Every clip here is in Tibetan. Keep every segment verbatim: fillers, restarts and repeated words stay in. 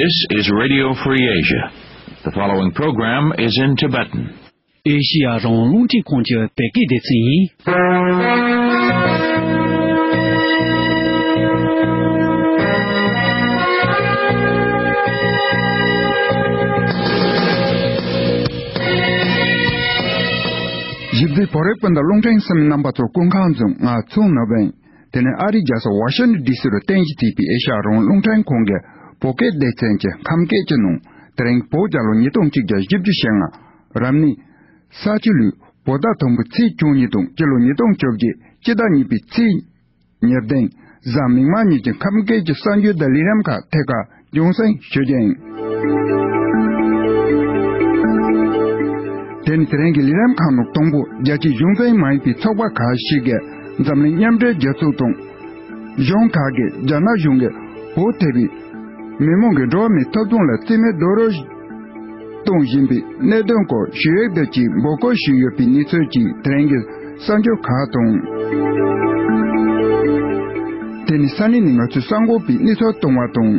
This is Radio Free Asia. The following program is in Tibetan. ཨེ་ཤི་ཡ་རང་དབང་རླུང་འཕྲིན་ཁང་གི་བོད་སྐད་སྡེ་ཚན་ཡིན། ཞིབ་འཇུག་བོད་རིགས་སྤུན་ཟླ་རླུང་འཕྲིན་གསན་མི་རྣམ་པ་ཚོ་སྐུ་ཁམས་བཟང་། ང་ཚོང་ནོར་བུ་ཡིན། དེ་ནས་ཨ་རིའི་རྒྱལ་ས་ཝ་ཤིང་ཊོན་ཌི་སི་རུ་རྟེན་གཞི་བྱས་པའི་ཨེ་ཤ་ཡ་རང་དབང་རླུང་འཕྲིན་ཁང་གི་བོད་སྐད་སྡེ་ཚན་གྱི་ཁམས་སྐད་ཀྱི་ནང་། དེ་རིང་བོད་རྒྱལ་ལོ་ཉིས་སྟོང་གཅིག་བརྒྱ་བཞི་བཅུ་ཞེ་ལྔ། རབ་གནས་ས་བྱི་ལོའི་བོད་ཟླ་དང་པོའི་ཚེས་བཅུ་གཉིས་དང་སྤྱི་ལོ་ཉིས་སྟོང་བཅོ་བརྒྱད་སྤྱི་ཟླ་གཉིས་པའི་ཚེས་ཉེར་བདུན། གཟའ་མིག་དམར་ཉིན་གྱི་ཁམས་སྐད་ཀྱི་གསར་འགྱུར་དང་ལས་རིམ་ཁག་ཐད་ཀར་རྒྱང་སྲིང་ཞུ་རྒྱུ་ཡིན། དེ་ནི་དེ་རིང་གི་ལས་རིམ་ཁག་ནང་དང་པོ། རྒྱལ་སྤྱིའི་གཞུང་འཛིན་མ་ཡིན་པའི་ཚོགས་པ་ཁག་ཞིག་གིས་འཛམ་གླིང་མཉམ་འབྲེལ་རྒྱལ་ཚོགས་དང་། གཞུང་ཁག་གིས་རྒྱ་ནག་གཞུང་གིས་བོད་ཐེ་བའི་མི་མང་གི་འགྲོ་བ་མིའི་ཐོབ་ཐང་ལ་རྩིས་མེད་རྡོག་རོལ་གཏོང་བཞིན་པའི་གནད་དོན་སྐོར་ཞུ་ཡིག་དང་བཅས་འབོད་སྐུལ་ཞུས་ཡོད་པའི་གནས་ཚུལ་གྱི་དེ་རིང་གི་གསར་འགྱུར་ཁག་དང་། དེ་ནི་ས་གནས་ནས་ང་ཚོའི་གསར་འགོད་པས་གནས་ཚུལ་བཏང་བ་དང་།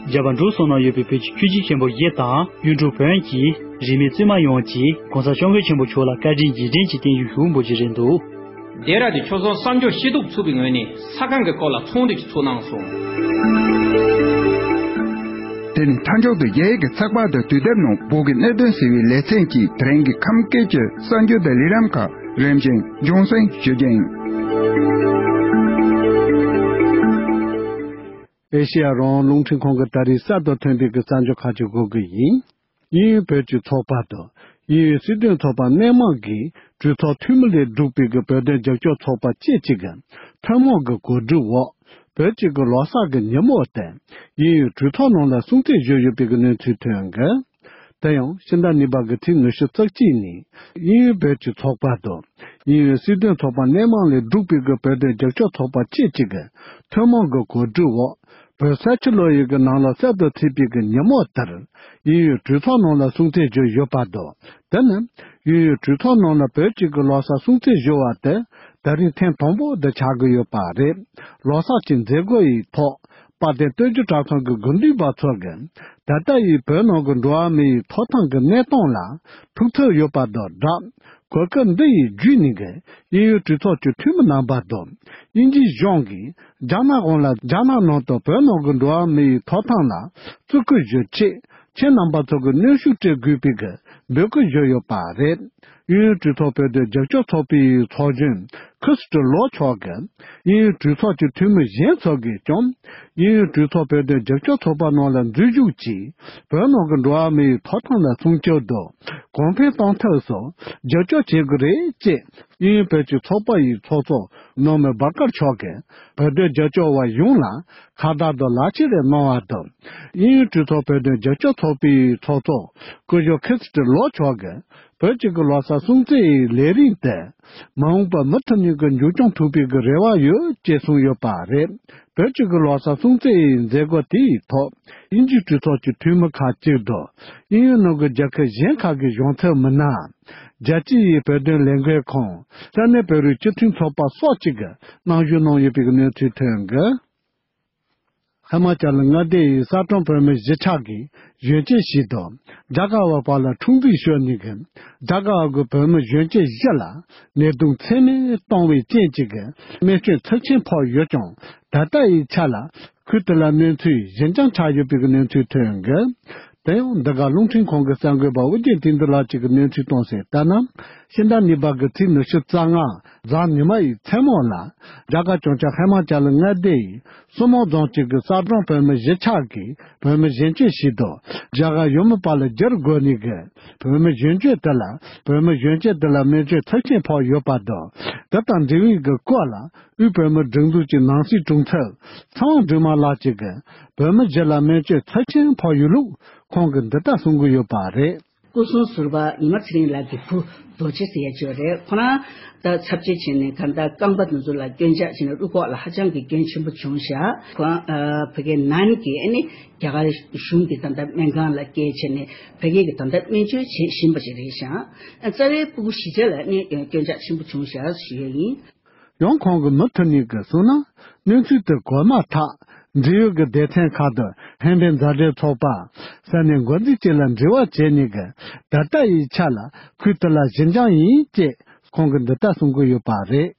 རྒྱ་གར་འབྲུག་གསུམ་ནང་ཡོད་པའི་བོད་ཀྱི་ཆོས་བརྒྱུད་ཆེན་པོ་བཞི་དང་། གཡུང་དྲུང་བོན་གྱིས་རིས་མེད་བཙུན་མ་ཡོངས་ཀྱིས་གོང་ས་སྐྱབས་མགོན་ཆེན་པོ་མཆོག་ལ་བཀའ་དྲིན་རྗེས་དྲན་གྱི་བརྟན་བཞུགས་ཞུ་འབོད་ཀྱི་རེད་འདུག། ལྡེ་ར་ལྡུན་ཆོལ་གསུམ་གསར་འགྱུར་ཤེས་རྟོགས་ཚུགས་པའི་ངོས་ནས་ས་ཁང་གི་སྐོར་ལ་ཚོགས་འདུ་ཞིག་ཚོགས་གནང་སོང་། དེ་ནི་མཐའ་མཇུག་ཏུ་རྒྱ་ཡིག་གི་ཚགས་པར་དུ་དུས་དེབ་ནང་བོད་ཀྱི་གནད་དོན་ཟེར་བའི་ལེ་ཚན་གྱིས་དེ་རིང་གི་ཁམས་སྐད་ཀྱི་གསར་འགྱུར་དང་ལས་རིམ་ཁག་རིམ་བཞིན་རྒྱང་སྲིང་ཞུ་རྒྱུ་ཡིན། ཨེ་ཤེ་ཡ་རང་དབང་རླུང་འཕྲིན་ཁང་གི་ད་རེས་གསར་དུ་ཐོན་པའི་གི་གསར་འགྱུར་ཁག་ཅིག་འགོད་གི་ཡིན། དབྱིན་ཡུལ་བོད་ཀྱི་ཚོགས་པ་དང་དབྱིན་ཡུལ་སྲིད་དོན་ཚོགས་པ་སྣེ་མང་གིས་གྲོས་ཚོགས་འཐུས་མི་ལས་གྲུབ་པའི་གི་བོད་དོན་རྒྱབ་སྐྱོར་ཚོགས་པ་བཅས་གཅིག་གི་ཐུན་མོང་གི་གོ་སྒྲིག་འོག་བོད་གཅིག་གི་ལོ་གསར་གི་ཉིན་མོ་དེ་དབྱིན་ཡུལ་གྲོས་ཚོགས་ནང་ལ་སྲུང་བརྩི་ཞུས་ཡོད་པའི་གི་གནས་ཚུལ་ཐོན་གི། དེ་ཡང་ཕྱི་ཟླ་གཉིས་པ་གི་ཚེས་ཉི་ཤུ་རྩ་གཅིག་ཉིན་དབྱིན་ཡུལ་བོད་ཀྱི་ཚོགས་པ་དང་དབྱིན་ཡུལ་སྲིད་དོན་ཚོགས་པ་སྣེ་མང་ལས་གྲུབ་པའི་གི་བོད་དོན་རྒྱབ་སྐྱོར་ཚོགས་པ་བཅས་གཅིག་གི་ཐུན་མོང་གི་གོ་སྒྲིག་འོག་བོད་ས་ཕྱི་ལོ་ཡི་གི་ནང་ལ་གསར་དུ་ཚུད་པའི་གི་ཉིན་མོ་དེར་དབྱིན་ཡུལ་གྲོས་ཚོགས་ནང་ལ་སྲུང་བརྩི་ཞུས་ཡོད་པ་དང་། དེ་ནི་དབྱིན་ཡུལ་གྲོས་ཚོགས་ནང་ལ་བོད་གཅིག་གི་ལོ་གསར་སྲུང་བརྩི་ཞུ་བ་དེ་ད་རིང་ཐེངས་དང་པོ་དེ་ཆགས་ཀྱི་ཡོད་པ་རེད། ལོ་གསར་གྱི་མཛད་སྒོ་ཡི་ཐོག་དཔལ་ལྡན་སྟོད་རྒྱུད་གྲྭ་ཚང་གི་དགེ་འདུན་པ་ཚོ་གིས་ད་ལྟ་ཡི་བོད་ནང་གི་འགྲོ་བ་མི་ཡི་ཐོབ་ཐང་གི་གནས་སྟངས་ལ་ཐུགས་འཚབ་ཡོད་པ་དང་སྦྲགས། གོ་སྐབས་འདི་ཡི་བརྒྱུད་ནས་ཀྱི་དབྱིན་ཡུལ་གྲོས་ཚོགས་ཀྱི་འཐུས་མི་རྣམ་པ་དང་དབྱིན་ཇིའི་གཞུང་གིས་རྒྱ་ནག་གཞུང་ལ་རྒྱ་ནག་ནང་དུ་བོད་ནང་གི་འགྲོ་བ་མི་ཡི་ཐོབ་ཐང་ལ་བརྩི་བཀུར་ཞུ་ཆེད་ཁྱེད་རྣམ་པ་ཚོ་གི་གནོན་ཤུགས་སྤྲད་དགོས་པའི་གི་འབོད་སྐུལ་ཞུས་ཡོད་པ་རེད། དབྱིན་ཡུལ་གྲོས་ཚོགས་བོད་དོན་རྒྱབ་སྐྱོར་ཚོགས་པའི་ཚོགས་གཞོན་ཁི་སི་ཏི་ལོ་མཆོག་གིས་དབྱིན་ཡུལ་གྲོས་ཚོགས་ཀྱི་འཐུས་མི་གཞན་ཚོ་གིས་ཀྱང་དབྱིན་ཡུལ་གྲོས་ཚོགས་བོད་དོན་རྒྱབ་སྐྱོར་ཚོགས་པ་ནང་ལ་འཛུལ་ཞུགས་ཀྱིས་བོད་ནང་གི་འགྲོ་བ་མིའི་ཐོབ་ཐང་ལ་སྲུང་སྐྱོབ་དང་གོང་འཕེལ་གཏོང་ཐབས་སུ་རྒྱབ་སྐྱོར་བྱེད་དགོས་རེད་ཅེས་དབྱིན་ཡུལ་བོད་ཀྱི་ཚོགས་པ་ཡི་ཚོགས་གཙོ་ནོར་མེད་བར་དཀར་མཆོག་གིས་བོད་དོན་རྒྱབ་སྐྱོར་བ་ཡོངས་ལ་ཁ་བརྡ་དང་ལག་འཁྱེར་རེ་གནང་བ་དང་། དབྱིན་ཡུལ་གྲོས་ཚོགས་བོད་དོན་རྒྱབ་སྐྱོར་ཚོགས་པའི་ཚོགས་གཙོ་སྐུ་ཞབས་ཁི་སི་ཏི་ལོ་མཆོག་གིས་བོད་གཅིག་གི་ལོ་གསར་སྲུང་བརྩི་ཡི་ལས་རིམ་དེ་མ་འོངས་པར་མུ་མཐུད་ནས་ཀྱི་མཇུག་སྐྱོང་ཐུབ་པའི་གི་རེ་བ་ཡོད་ཅེས་གསུངས་ཡོད་པ་རེད། བོད་གཅིག་གི་ལོ་གསར་སྲུང་བརྩི་ཡི་མཛད་སྒོ་དེའི་ཐོག་དབྱིན་ཇིའི་གྲོས་ཚོགས་ཀྱི་འཐུས་མི་ཁག་ཅིག་དང་དབྱིན་ཡུལ་ནང་གི་རྒྱལ་ཁབ་གཞན་ཁག་གི་གཞུང་ཚབ་མི་སྣ། རྒྱལ་སྤྱི་ཡི་བོད་དོན་ལས་འགུལ་ཁང་། ས་གནས་བོད་རིགས་སྤྱི་མཐུན་ཚོགས་པ་སོགས་གཅིག་གིས་གནང་ཞུ་གནང་ཡོད་པའི་གནས་ཚུལ་ཐོན་གི། ཧི་མ་ཅལ་མངའ་སྡེ་ཡི་ས་གྲོང་བོད་མི་གཞིས་ཆགས་ཀྱིས་གཞོན་སྐྱེས་ཤིག་དང་རྒྱ་གར་བ་བར་ལ་འཁྲུག་འཛིང་ཤོར་ནས་ཀྱི་རྒྱ་གར་བ་གི་བོད་མི་གཞོན་སྐྱེས་བཞི་ལ་ནད་དུག་མཚན་མེད་བཏང་བའི་རྐྱེན་གྱིས་ཀྱི་རྨས་སྐྱོན་ཚབས་ཆེན་ཕོག་ཡོད་ཀྱང་། ད་ལྟ་ཡི་ཆ་ལ་ཁུལ་དེ་ལ་གནོད་འཚེ་ཞི་འཇམ་ཆགས་ཡོད་པའི་གནས་ཚུལ་ཐོན་གི། དེ་ཡང་འདི་ག་རླུང་འཕྲིན་ཁང་གི་གསར་འགོད་པ་ཨོ་རྒྱན་བསྟན་འཛིན་ལགས་ཀྱིས་གནས་ཚུལ་གཏོང་གསལ་ལྟར་ན། ཕྱི་ཟླ་གཉིས་པ་གི་ཚེས་ཉི་ཤུ་རྩ་ལྔ་གཟའ་ཉི་མ་ཡི་མཚན་མོ་ལ་རྒྱ་གར་བྱང་ཕྱོགས་ཧི་མ་ཅལ་མངའ་སྡེ་ཡི་སུ་མོ་རྫོང་གཅིག་གི་ས་གྲོང་བོད་མི་གཞིས་ཆགས་ཀྱི་བོད་མི་གཞོན་སྐྱེས་ཤིག་དང་རྒྱ་གར་ཡུལ་མི་བར་ལ་བསྒྱུར་དགོས་ནས་ཀྱི་བོད་མི་གཞོན་སྐྱེས་དེ་ལ་བོད་མི་གཞོན་སྐྱེས་དེ་ལ་རྨས་སྐྱོན་ཚབས་ཆེན་ཕོག་ཡོད་པ་དང་། དེ་དང་འབྲེལ་བའི་གི་སྐོར་ལ་དབུས་བོད་མི་སྒྲིག་འཛུགས་ཀྱི་ནང་སྲིད་དྲུང་ཆེ་ཚེ་དབང་སྒྲོལ་མ་ལགས་ཀྱིས་ཀྱི་བོད་མི་བཞི་ལ་རྨས་སྐྱོན་ཚབས་ཆེན་ཕོག་ཡོད་ལུགས་ཁོང་གིས་འདི་ལྟར་གསུང་གི་ཡོད་པ་རེད། སྐུ་སྲུང་ཟུར་པ་ཉི་མ་ཚེ་རིང་ལགས་ཀྱི་བུ་རྡོ་རྗེ་ཟེར་ཡ་ཅིག་ཡོད་རེད། ཁོ་རང་ད་ཚབ་བྱེད་བྱས་ནས་གང་ལྟར་རྐང་པ་འདི་ཚོ་ལ་སྐྱོན་ཆག་བྱས་ནས་དབུགས་ཁོག་ལ་ཧ་ཅང་གི་སྐྱོན་ཆེན་པོ་བྱུང་ཤག་ཁོ་རང་ཨ་བོད་སྐད་ནང་གི་ཨ་ནི་རྒྱ་གར་གཞུང་གི་ད་ལྟ་སྨན་ཁང་ལ་སྐྱེལ་བྱས་ནས་བོད་སྐད་ཀྱི་ད་ལྟ་སྨན་བཅོས་བྱེད་བཞིན་པ་ཞིག་རེད་ཤག་ཨ་རྩ་བའི་ཕྲུ་གུ་བཞི་ཆ་ལ་ཨ་ནི་སྐྱོན་ཆག་ཆེན་པོ་བྱུང་ཤག་ཞུ་ཡ་ཡིན། ཡང་ཁོང་གི་མུ་མཐུད་ནས་ཀྱི་གསུངས་ན། གནས་ཚུལ་དེ་གོ་མ་ཐག་ འབྲེལ་ཡོད་ཀྱི་སྡེ་ཚན་ཁག་ཏུ་ཧན་ཕན་མཛའ་འབྲེལ་ཚོགས་པ་ས་གནས་འགོ་འཛིན་བཅས་ལ་འབྲེལ་བ་བྱས་ནས་ཀྱི་ད་ལྟ་ཡི་ཆ་ལ་ཁུལ་དེ་ལ་ཞི་འཇམ་ཡིན་ཅེས་ཁོང་གིས་འདི་ལྟར་གསུང་གི་ཡོད་པ་རེད།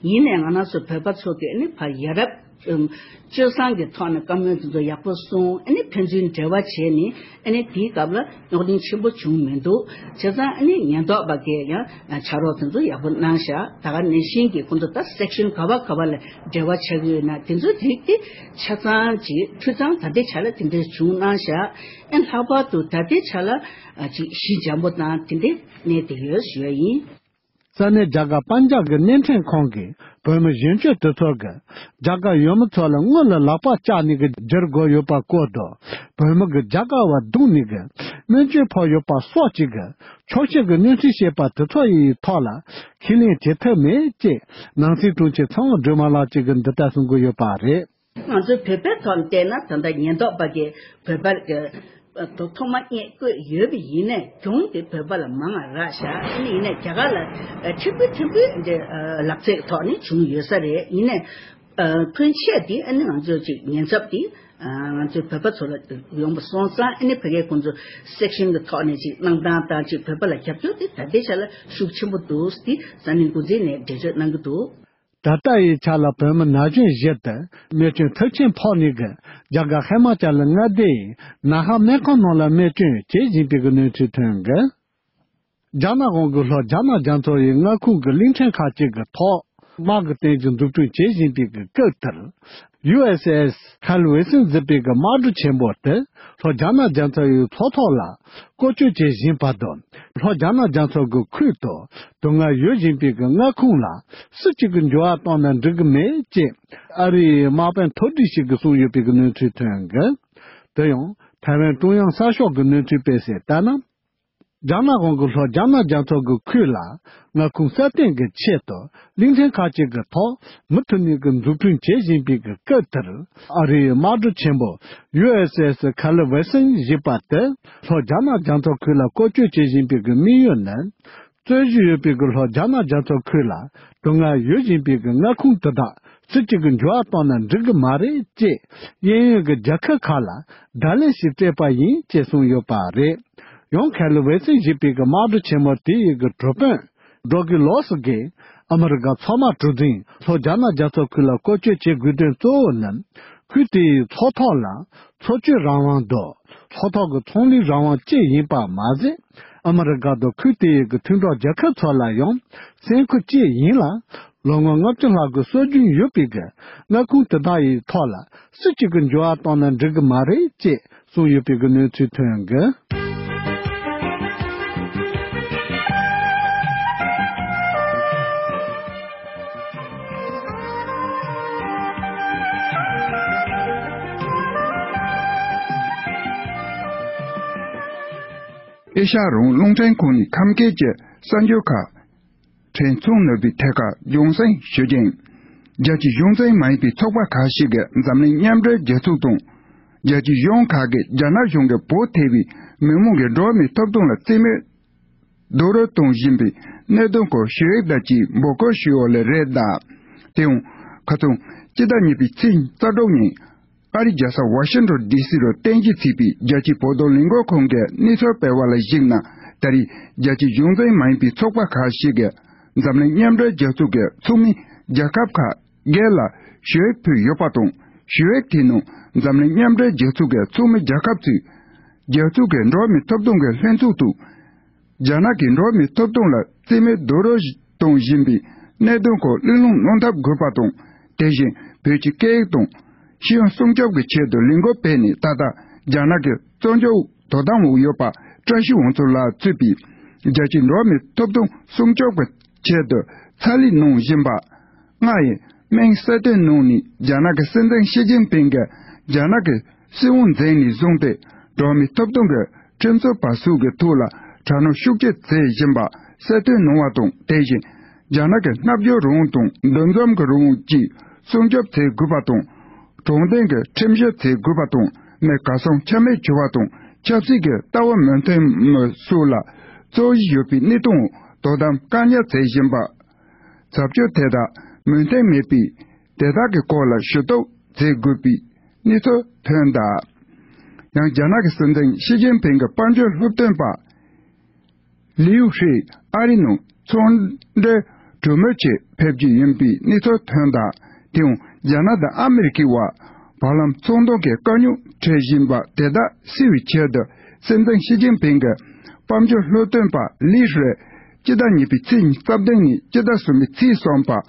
ཡིན་ནའི་ང་རང་ཚོ་བོད་པ་ཚོ་གིས་ཨ་ནི་ཕར་ཡ་རབས་སྤྱོད་བཟང་གི་ཐོག་ནས་བཀའ་མོལ་དེ་ཚོ་ཡག་པོ་གསུངས། ཨ་ནི་ཕན་ཚུན་འབྲེལ་བ་བྱས་ནས་ཨ་ནི་དེའི་སྐབས་ལ་རྙོག་གླེང་ཆེན་པོ་བྱུང་མི་འདུག་བྱས་ཙང་ཨ་ནི་ཉེན་རྟོག་པ་གིས་ཡང་ཕྱག་རོགས་དེ་ཚོ་ཡག་པོ་གནང་ཤག་ད་ག་ནང་བཞིན་གྱི་ཁོང་ཚོ་ད་སེག་ཤན་ག་བ་ག་བ་ལ་འབྲེལ་བ་ཆགས་ཀྱི་ཡོད་ན་དེ་ཚོའི་རིགས་དེ་ཆ་ཚང་ཅིག་འཐུས་ཚང་ད་ལྟའི་ཆ་ལ་དེ་འདྲ་བྱུང་གནང་ཤག་ཨ་ལྷག་པར་དུ་ད་ལྟའི་ཆ་ལ་ཅིག་ཞི་འཇམ་པོ་དང་དེ་འདྲའི་གནས་བསྡད་ཡོད་ཞུ་ཡ་ཡིན། ས་གནས་རྒྱ་གར་པན་ཇབ་ཀྱི་བརྙན་འཕྲིན་ཁང་གིས་བོད་མི་གཞོན་སྐྱེས་དེ་ཚོ་གིས་རྒྱ་གར་ཡུལ་མི་ཚོ་ལ་དངུལ་ལ་ལག་པ་བཅག་ནས་ཀྱི་བསྒྱུར་དགོས་ཡོད་པ་སྐོར་དུ། བོད་མི་གིས་རྒྱ་གར་བ་བརྡུངས་ནས་ཀྱི་སྨན་བཅོས་ཕོག་ཡོད་པ་སོགས་ཀྱི་གི་འཁྱོག་བཤད་ཀྱི་གནས་ཚུལ་བཤད་པ་དེ་ཚོ་ཡི་ཐོག་ལ་ཁས་ལེན་བྱེད་ཐབས་མེད་ཅེས་ནང་སྲིད་དྲུང་ཆེ་ཚེ་དབང་སྒྲོལ་མ་ལགས་ཀྱིས་གི་འདི་ལྟར་གསུང་གི་ཡོད་པ་རེད། ང་ཚོའི་བོད་པའི་ཐོག་ནས་བལྟས་ན་ད་ལྟ་ཉེན་རྟོག་པ་གིས་བོད་པར་ཐོག་མ་སྔས་བཀོད་ཡོད་པ་ཡིན་ནའི་གྱོང་དེ་བོད་པ་ལ་མང་བ་རག་ཤག་ཨ་ནི་ཡིན་ནའི་རྒྱ་གར་ལ་ཕྲན་བུ་ཕྲན་བུ་འདི་ལག་རྩལ་ཐོག་ནས་བྱུང་ཡོད་ས་རེད། ཡིན་ནའི་ཕོན་ཆེ་དེ་ཨ་ནི་ང་ཚོའི་ཅིག་ཉེན་ཚབས་དེ་ང་ཚོའི་བོད་པ་ཚོ་ལ་ཡོང་པ་སོང་ཙང་ཨ་ནི་ཕ་གིའི་ཁོང་ཚོ་སེག་ཤན་གྱི་ཐོག་ནས་ཅིག་གནང་སྟངས་དང་ཅིག་བོད་པ་ལ་རྒྱབ་སྐྱོར་དེ་ད་ལྟའི་ཆ་ལ་ཤུགས་ཆེན་པོ་འདུག་དེ་ས་གནས་འགོ་འཛིན་ནས་འགྲེལ་བརྗོད་གནང་གི་འདུག་ད་ལྟ་ཡི་ཆ་ལ་བོད་མི་ན་གཞོན་བཞི་དེ་རྨས་སྐྱོན་མཐར་ཕྱིན་ཕོག་ནས་ཀྱི་རྒྱ་གར་ཧི་མ་ཅལ་ལ་མངའ་སྡེ་ཡི་ན་ཧ་སྨན་ཁང་ནང་ལ་རྨས་སྐྱོན་བྱེད་བཞིན་པའི་གི་གནས་ཚུལ་ཐོན་གི། རྒྱ་ནག་དབང་གི་ལྷོ་རྒྱ་ནག་རྒྱ་མཚོ་ཡི་མངའ་ཁོངས་ཀྱི་གླིང་ཕྲན་ཁག་ཅིག་གི་ཐོག་དམག་གི་རྟེན་གཞི་འཛུགས་སྐྲུན་བྱེད་བཞིན་པའི་གི་སྐབས་དེར། ཡུ་ཨེས་ཨེས་ཁ་ལི་ཝི་སན་ཟེར་བའི་གི་དམག་གྲུ་ཆེན་པོ་དེ་ལྷོ་རྒྱ་ནག་རྒྱ་མཚོ་ཡི་མཚོ་ཐོག་ལ་བཀོལ་སྤྱོད་བྱེད་བཞིན་པ་དང་། ལྷོ་རྒྱ་ནག་རྒྱ་མཚོ་གི་ཁུལ་དུ་དུག་ལྔ་ཡོད་བཞིན་པའི་གི་མངའ་ཁོངས་ལ་སུ་གཅིག་གི་འགྱུར་བ་བཏང་ན་འགྲིག་གི་མེད་ཅེས་ཨ་རིའི་དམག་དཔོན་མཐོ་གྲས་ཤིག་གིས་གསུངས་ཡོད་པའི་གི་གནས་ཚུལ་ཐོན་གི། དེ་ཡང་ཐའེ་ཝན་ཀྲུང་དབྱང་གསར་ཤོག་གི་གནས་ཚུལ་སྤེལ་གསལ་ལྟར་ན། རྒྱ་ནག་དབང་གི་ལྷོ་རྒྱ་ནག་རྒྱ་མཚོ་གི་ཁུལ་ལ་མངའ་ཁོངས་གསལ་སྟོན་གྱི་ཆེད་དུ་གླིང་ཕྲན་ཁག་ཅིག་གི་ཐོག་མུ་མཐུད་ནས་ཀྱི་འཛུགས་སྐྲུན་བྱེད་བཞིན་པའི་གི་སྐབས་དེར། ཨ་རིའི་དམག་གྲུ་ཆེན་པོ་ཡུ་ཨེས་ཨེས་ཁ་ལི་ཝེ་སན་ཞེས་པ་དེ་ལྷོ་རྒྱ་ནག་རྒྱ་མཚོ་ཁུལ་ལ་བཀོལ་སྤྱོད་བྱེད་བཞིན་པའི་གི་དམིགས་ཡུལ་ནི། རྩོད་གཞི་ཡོད་པའི་གི་ལྷོ་རྒྱ་ནག་རྒྱ་མཚོ་ཁུལ་ལ་དུག་ལྔ་ཡོད་བཞིན་པའི་གི་མངའ་ཁོངས་དེ་དག་སུ་གཅིག་གི་འགྱུར་བ་བཏང་ན་འགྲིག་གི་མ་རེད་ཅེས་གཡས་གཡོན་གྱི་རྒྱལ་ཁབ་ཁག་ལ་བརྡ་ལན་ཞིག་སྤྲད་པ་ཡིན་ཅེས་གསུངས་ཡོད་པ་རེད། ཡང་ཁ་ལི་ཝེ་སན་ཞེས་པའི་གི་དམག་གྲུ་ཆེན་མོ་དེ་ཡི་གི་གྲུ་དཔོན་ཌོ་གི་ལོ་སི་གིས་ཨ་མི་རི་ཀ་མཚོ་དམག་གྲུ་འཛིན་ལྷོ་རྒྱ་ནག་རྒྱ་མཚོ་ཁུལ་ལ་བཀོལ་སྤྱོད་བྱེད་དགོས་དོན་གཙོ་བོ་ནི། ཁུལ་དེའི་མཚོ་ཐོག་ལ་འཚོ་སྐྱོད་རང་དབང་དང་མཚོ་ཐོག་གི་ཚོང་ལས་རང་དབང་བཅས་ཡིན་པ་མ་ཟད། ཨ་མི་རི་ཀ་དང་ཁུལ་དེའི་གི་མཐུན་གྲོགས་རྒྱལ་ཁབ་ཚོ་ལ་ཡང་སེམས་ཁུར་བཅས་ཡིན་ལ། ལོ་ངོ་ལྔ་བཅུ་ལྷག་གི་སྲོལ་རྒྱུན་ཡོད་པའི་གི་མངའ་ཁོངས་དེ་དག་ཡི་ཐོག་ལ་སུ་གཅིག་གི་འགྱུར་བ་བཏང་ན་འགྲིག་གི་མ་རེད་ཅེས་གསུངས་ཡོད་པའི་གི་གནས་ཚུལ་ཐོན་གི། ཨེ་ཤ་ཡ་རང་དབང་རླུང་འཕྲིན་ཁང་ནས་ཁམས་སྐད་ཀྱི་གསར་འགྱུར་ཁག་ཕྲན་ཚོགས་ནོར་བུའི་ཐད་ཀར་རྒྱང་སྲིང་ཞུ་རྒྱུ་ཡིན། རྒྱལ་སྤྱིའི་གཞུང་འཛིན་མ་ཡིན་པའི་ཚོགས་པ་ཁག་ཞིག་གིས་འཛམ་གླིང་མཉམ་འབྲེལ་རྒྱལ་ཚོགས་དང་། རྒྱལ་སྤྱིའི་གཞུང་ཁག་གིས་རྒྱ་ནག་གཞུང་གིས་བོད་ཐེ་བའི་མི་མང་གི་འགྲོ་བ་མིའི་ཐོབ་ཐང་ལ་རྩིས་མེད་རྡོག་རོལ་གཏོང་བཞིན་པའི་གནད་དོན་སྐོར་ཞུ་ཡིག་དང་བཅས་འབོད་སྐུལ་ཞུས་ཡོད་ལེ་རེད་གདའ། དེ་ཡང་ཁ་སང་སྤྱི་ཟླ་གཉིས་པའི་ཚེས་རྩ་དྲུག་ཉིན། ཨ་རིའི་རྒྱལ་ས་ཝ་ཤིང་ཊོན་ཌི་སི་རུ་རྟེན་གཞི་བྱས་པའི་རྒྱལ་སྤྱིའི་བོད་དོན་ལས་འགུལ་ཁང་གིས་གནས་ཚུལ་སྤེལ་བ་ལ་གཞིགས་ན། ད་རེས་རྒྱལ་སྤྱིའི་གཞུང་འཛིན་མ་ཡིན་པའི་ཚོགས་པ་ཁག་ཞིག་གིས་འཛམ་གླིང་མཉམ་འབྲེལ་རྒྱལ་ཚོགས་ཀྱི་ཚོགས་མི་རྒྱལ་ཁབ་ཁག་བརྒྱད་ལ་ཞུ་ཡིག་ཕུལ་ཡོད་པ་དང་། ཞུ་ཡིག་དེའི་ནང་འཛམ་གླིང་མཉམ་འབྲེལ་རྒྱལ་ཚོགས་ཀྱི་ཚོགས་མི་རྒྱལ་ཁབ་ཚོས་རྒྱལ་ཚོགས་ཀྱི་འགྲོ་བ་མིའི་ཐོབ་ཐང་གི་ལྷན་ཚོགས་དུ། རྒྱ་ནག་གིས་འགྲོ་བ་མིའི་ཐོབ་ཐང་ལ་རྩིས་མེད་རྡོག་རོལ་གཏོང་བཞིན་པའི་གནད་དོན་སྐོར་གླེང་སློང་གནང་ཐབས་དགོས་པ་དང་། དེ་བཞིན་བོད་ཀྱི་སྐད་ཡིག་དང་ཤེས་ཡོན་སྲུང་སྐྱོབ་ཀྱི་ཆེད་དུ་ལས་འགུལ་སྤེལ་ནས། ད་ལྟ་རྒྱ་ནག་གི་བཙོན་འཇུག་དོ་དམ་འོག་ཡོད་པ་བཀྲ་ཤིས་དབང་ཕྱུག་ལགས་གཙོས་པའི་རྒྱལ་སྤྱིའི་འགྲོ་བ་མིའི་ཐོབ་ཐང་སྲུང་སྐྱོབ་ཀྱི་ཆེད་དུ་ཕྱག་ལས་གནང་བཞིན་པ། ང་ཡི་མིང་གསལ་སྟོན་གནང་ནས། རྒྱ་ནག་གི་སྲིད་འཛིན་ཞི་ཅིན་ཕིང་གིས་རྒྱ་ནག་གི་སྲིད་དབང་འཛིན་ནས་བཟུང་སྟེ། འགྲོ་བ་མིའི་ཐོབ་ཐང་གི་ཁྲིམས་རྩོད་པ་སོགས་ཀྱི་ཐོག་ལ་དྲག་གནོན་ཤུགས་ཆེ་བྱེད་བཞིན་པ་གསལ་སྟོན་གནང་བ་དང་། དེ་བཞིན་རྒྱ་ནག་གི་རྣམ་འགྱུར་རང་དབང་དང་འདུ་འཛོམས་ཀྱི་རང་དབང་བཅས་སྲུང་སྐྱོབ་བྱེད་དགོས་པ་དང་། དྲང་བདེན་གྱི་ཁྲིམས་ཞིབ་བྱེད་དགོས་པ་དང་། མི་གར་སོང་ཆ་མེད་བྱུང་བ་དང་ཆབ་སྲིད་ཀྱི་ལྟ་བ་མི་མཐུན་མི་སོགས་ལ་རྩོད་གཞི་ཡོད་པའི་གནས་སྟངས་དོ་དམ་བཀག་ཉར་བྱེད་བཞིན་པ། བྱ་སྤྱོད་དེ་དག་མོས་མཐུན་མེད་པས། དེ་དག་གི་སྐོར་ལ་ཞུ་གཏུག་བྱེད་དགོས་པའི་ གནས་ཚུལ་ཐོན་གདའ། ཡང་རྒྱ་ནག་གི་སྲིད་འཛིན་ཞི་ཅིན་ཕིང་གི་དཔལ་འབྱོར་སློབ་སྟོན་པ་ལིའུ་ཧྲི་ཨ་རི་ནང་ཚོང་འབྲེལ་གྲོས་མོལ་ཆེད་ཕེབས་རྒྱུ་ཡིན་པའི་གནས་ཚུལ་ཐོན་གདའ། དེའང་རྒྱ་ནག་དང་ཨ་མི་རི་ཀའི་བར་བར་ལམ་ཚོང་དོན་གྱི་དཀའ་རྙོག་འཕྲད་བཞིན་པ་དེ་དག་སེལ་བའི་ཆེད་དུ་སྲིད་འཛིན་ཞི་ཅིན་ཕིང་གི་དཔལ་འབྱོར་སློབ་སྟོན་པ་ལིའུ་ཧྲི་སྤྱི་ཟླ་གཉིས་པའི་ཚེས་ཉི་ཤུ་རྩ་བདུན་ནས་སྤྱི་ཟླ་གསུམ་པའི་ཚེས་གསུམ་བར་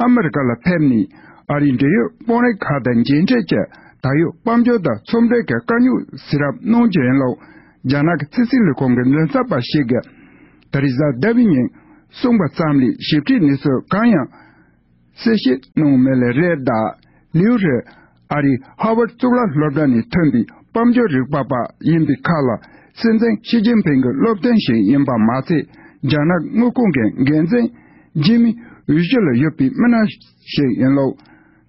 ཨ་མི་རི་ཀ་ལ་ཕེབས་ནས་ཨ་རིའི་འབྲེལ་ཡོད་དཔོན་རིགས་ཁག་དང་མཇལ་འཕྲད་ཀྱིས་ད་ཡོད་དཔལ་འབྱོར་དང་ཚོང་འབྲེལ་གྱི་དཀའ་རྙོག་སེལ་རོགས་གནང་རྒྱུ་ཡིན་ལུགས་རྒྱ་ནག་གི་ཕྱི་སྲིད་ལས་ཁུངས་ཀྱི་མགྲིན་ཚབ་པ་ཞིག་གིས་ད་རེས་གཟའ་ཟླ་བའི་ཉིན་གསུངས་པ་ཙམ་ལས་ཞིབ་ཕྲའི་གནས་ཚུལ་གང་ཡང་གསལ་བཤད་གནང་མེད་ལེ་རེད་གདའ། ལིའུ་ཧྲི་ཨ་རིའི་ཧ་ཝར་གཙུག་ལག་སློབ་གྲྭ་ནས་ཐོན་པའི་དཔལ་འབྱོར་རིག་པ་པ་ཡིན་པའི་ཁ་ལ་སྲིད་འཛིན་ཞི་ཅིན་ཕིང་གི་སློབ་སྟོན་ཞིག་ཡིན་པ་མ་ཚད་རྒྱ་ནག་དངུལ་ཁང་གི་འགན་འཛིན་འཇིགས་མེད་འོས་གཞི་ལ་ཡོད་པའི་མི་སྣ་ཞིག་ཡིན་ལུགས་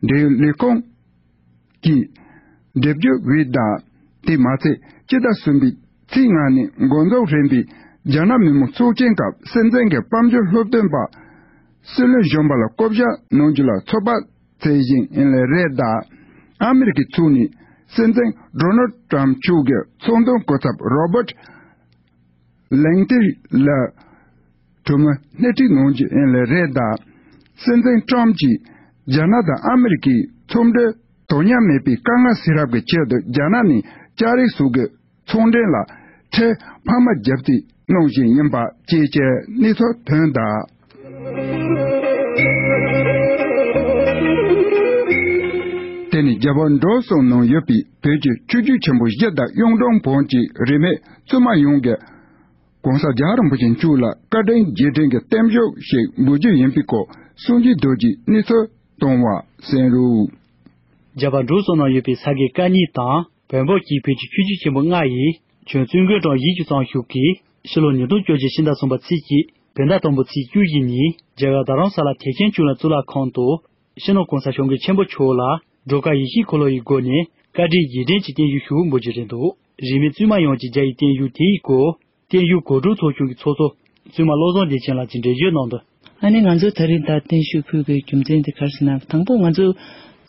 འབྲེལ་ཡོད་ལས་ཁུངས་ཀྱིས་འགྲེལ་བརྗོད་འོས་གདའ། དེ་མ་ཚད་སྤྱི་ཟླ་གསུམ་པའི་ཚེས་ལྔ་ནས་འགོ་འཛུགས་རིམ་པའི་རྒྱ་ནག་མི་དམངས་ཚོགས་ཆེན་སྐབས་སྲིད་འཛིན་གྱི་དཔལ་འབྱོར་སློབ་སྟོན་པ་སྲིད་བློན་གཞོན་པ་ལ་བསྐོ་བཞག་གནང་རྒྱུ་ལ་ཚོད་དཔག་བྱེད་བཞིན་ཡིན་ལེ་རེད་གདའ། ཨ་མི་རི་ཀའི་ཚུགས་ནས་སྲིད་འཛིན་ཌོ་ནལ་ཏྲམ་མཆོག་གི་ཚོང་དོན་སྐུ་ཚབ་རོ་བར་ལེང་ཏི་ལ་གྲོས་མོལ་སྣེ་ཁྲིད་གནང་རྒྱུ་ཡིན་ལེ་རེད་གདའ། སྲིད་འཛིན་ཏྲམ་གྱིས་རྒྱ་ནག་དང་ཨ་མི་རི་ཀའི་ཚོང་འབྲེལ་དོ་མཉམ་མེད་པའི་དཀའ་ངལ་སེལ་རོགས་ཀྱི་ཆེད་དུ་རྒྱ་ནག་ནས་ལྕགས་རིགས་སོགས་ཀྱི་ཚོང་འབྲེལ་ལ་ཁྲལ་འཕར་མ་རྒྱབ་རྩིས་གནང་བཞིན་ཡིན་པ་བཅས་ཀྱི་གནས་ཚུལ་ཐོན་གདའ། དེ་ནི་རྒྱ་བལ་འབྲུག་གསུམ་ནང་ཡོད་པའི་བོད་ཀྱི་ཆོས་བརྒྱུད་ཆེན་པོ་བཞི་དང་གཡུང་དྲུང་བོན་གྱི་རིས་མེད་བཙུན་མ་ཡོངས་ཀྱིས་༸གོང་ས་༸རྒྱལ་བ་རིན་པོ་ཆེ་མཆོག་ལ་བཀའ་དྲིན་རྗེས་དྲན་གྱི་རྟེན་བཞུགས་ཤིག་འབུལ་རྒྱུ་ཡིན་པའི་སྐོར་གསུང་བྱིན་རྡོ་རྗེས་གནས་ཚུལ་བཏང་བ་གསན་རོགས། རྒྱ་བལ་འབྲུག་གསུམ་ནང་ཡོད་པའི་ས་དགེ་བཀའ་རྙིང་དང་བོན་པོ་བཅས་བོད་ཀྱི་ཆོས་བརྒྱུད་ཆེན་པོ་ལྔ་ཡི་ཆོས་བཙུན་དགོན་གྲུབ་བཞི་བཅུ་ཙམ་ཞིག་གིས་ཕྱི་ལོ་ཉིས་སྟོང་བཅོ་བརྒྱད་ཕྱི་ཟླ་གསུམ་པ་ཚེས་གཅིག་བོད་ཟླ་དང་པོ་ཚེས་བཅུ་བཞི་ཉིན་རྒྱ་གར་རྡ་རམ་ས་ལ་ཐེག་ཆེན་གཙུག་ལག་ཁང་དུ་སྤྱི་ནོར་༸གོང་ས་༸སྐྱབས་མགོན་ཆེན་པོ་མཆོག་ལ་སྒྲོལ་དཀར་ཡེ་ཤེས་འཁོར་ལོ་ཡི་སྒོ་ནས་བཀའ་དྲིན་རྗེས་དྲན་གྱི་རྟེན་བཞུགས་ཤིག་འབུལ་རྒྱུ་རེད་འདུག་རིས་མེད་བཙུན་མ་ཡོངས་ཀྱི་རྒྱ་ཡི་བརྟན་བཞུགས་དེ་ཡི་སྐོར་བརྟན་བཞུགས་གོ་སྒྲིག་ཚོགས་ཆུང་གི་ཚོགས་གཙོ་བཙུན་མ་བློ་བཟང་བདེ་ཆེན་ལགས་ཀྱིས་འགྲེལ་བརྗོད་གནང་དོན། ཨ་ནི་ང་ཚོ་ད་རིང་ད་བརྟན་བཞུགས་ཕུལ་དགོས་རྒྱུ་མཚན་དེ་ག་རེ་ཟེར་ན། དང་པོ་ང་ཚོ་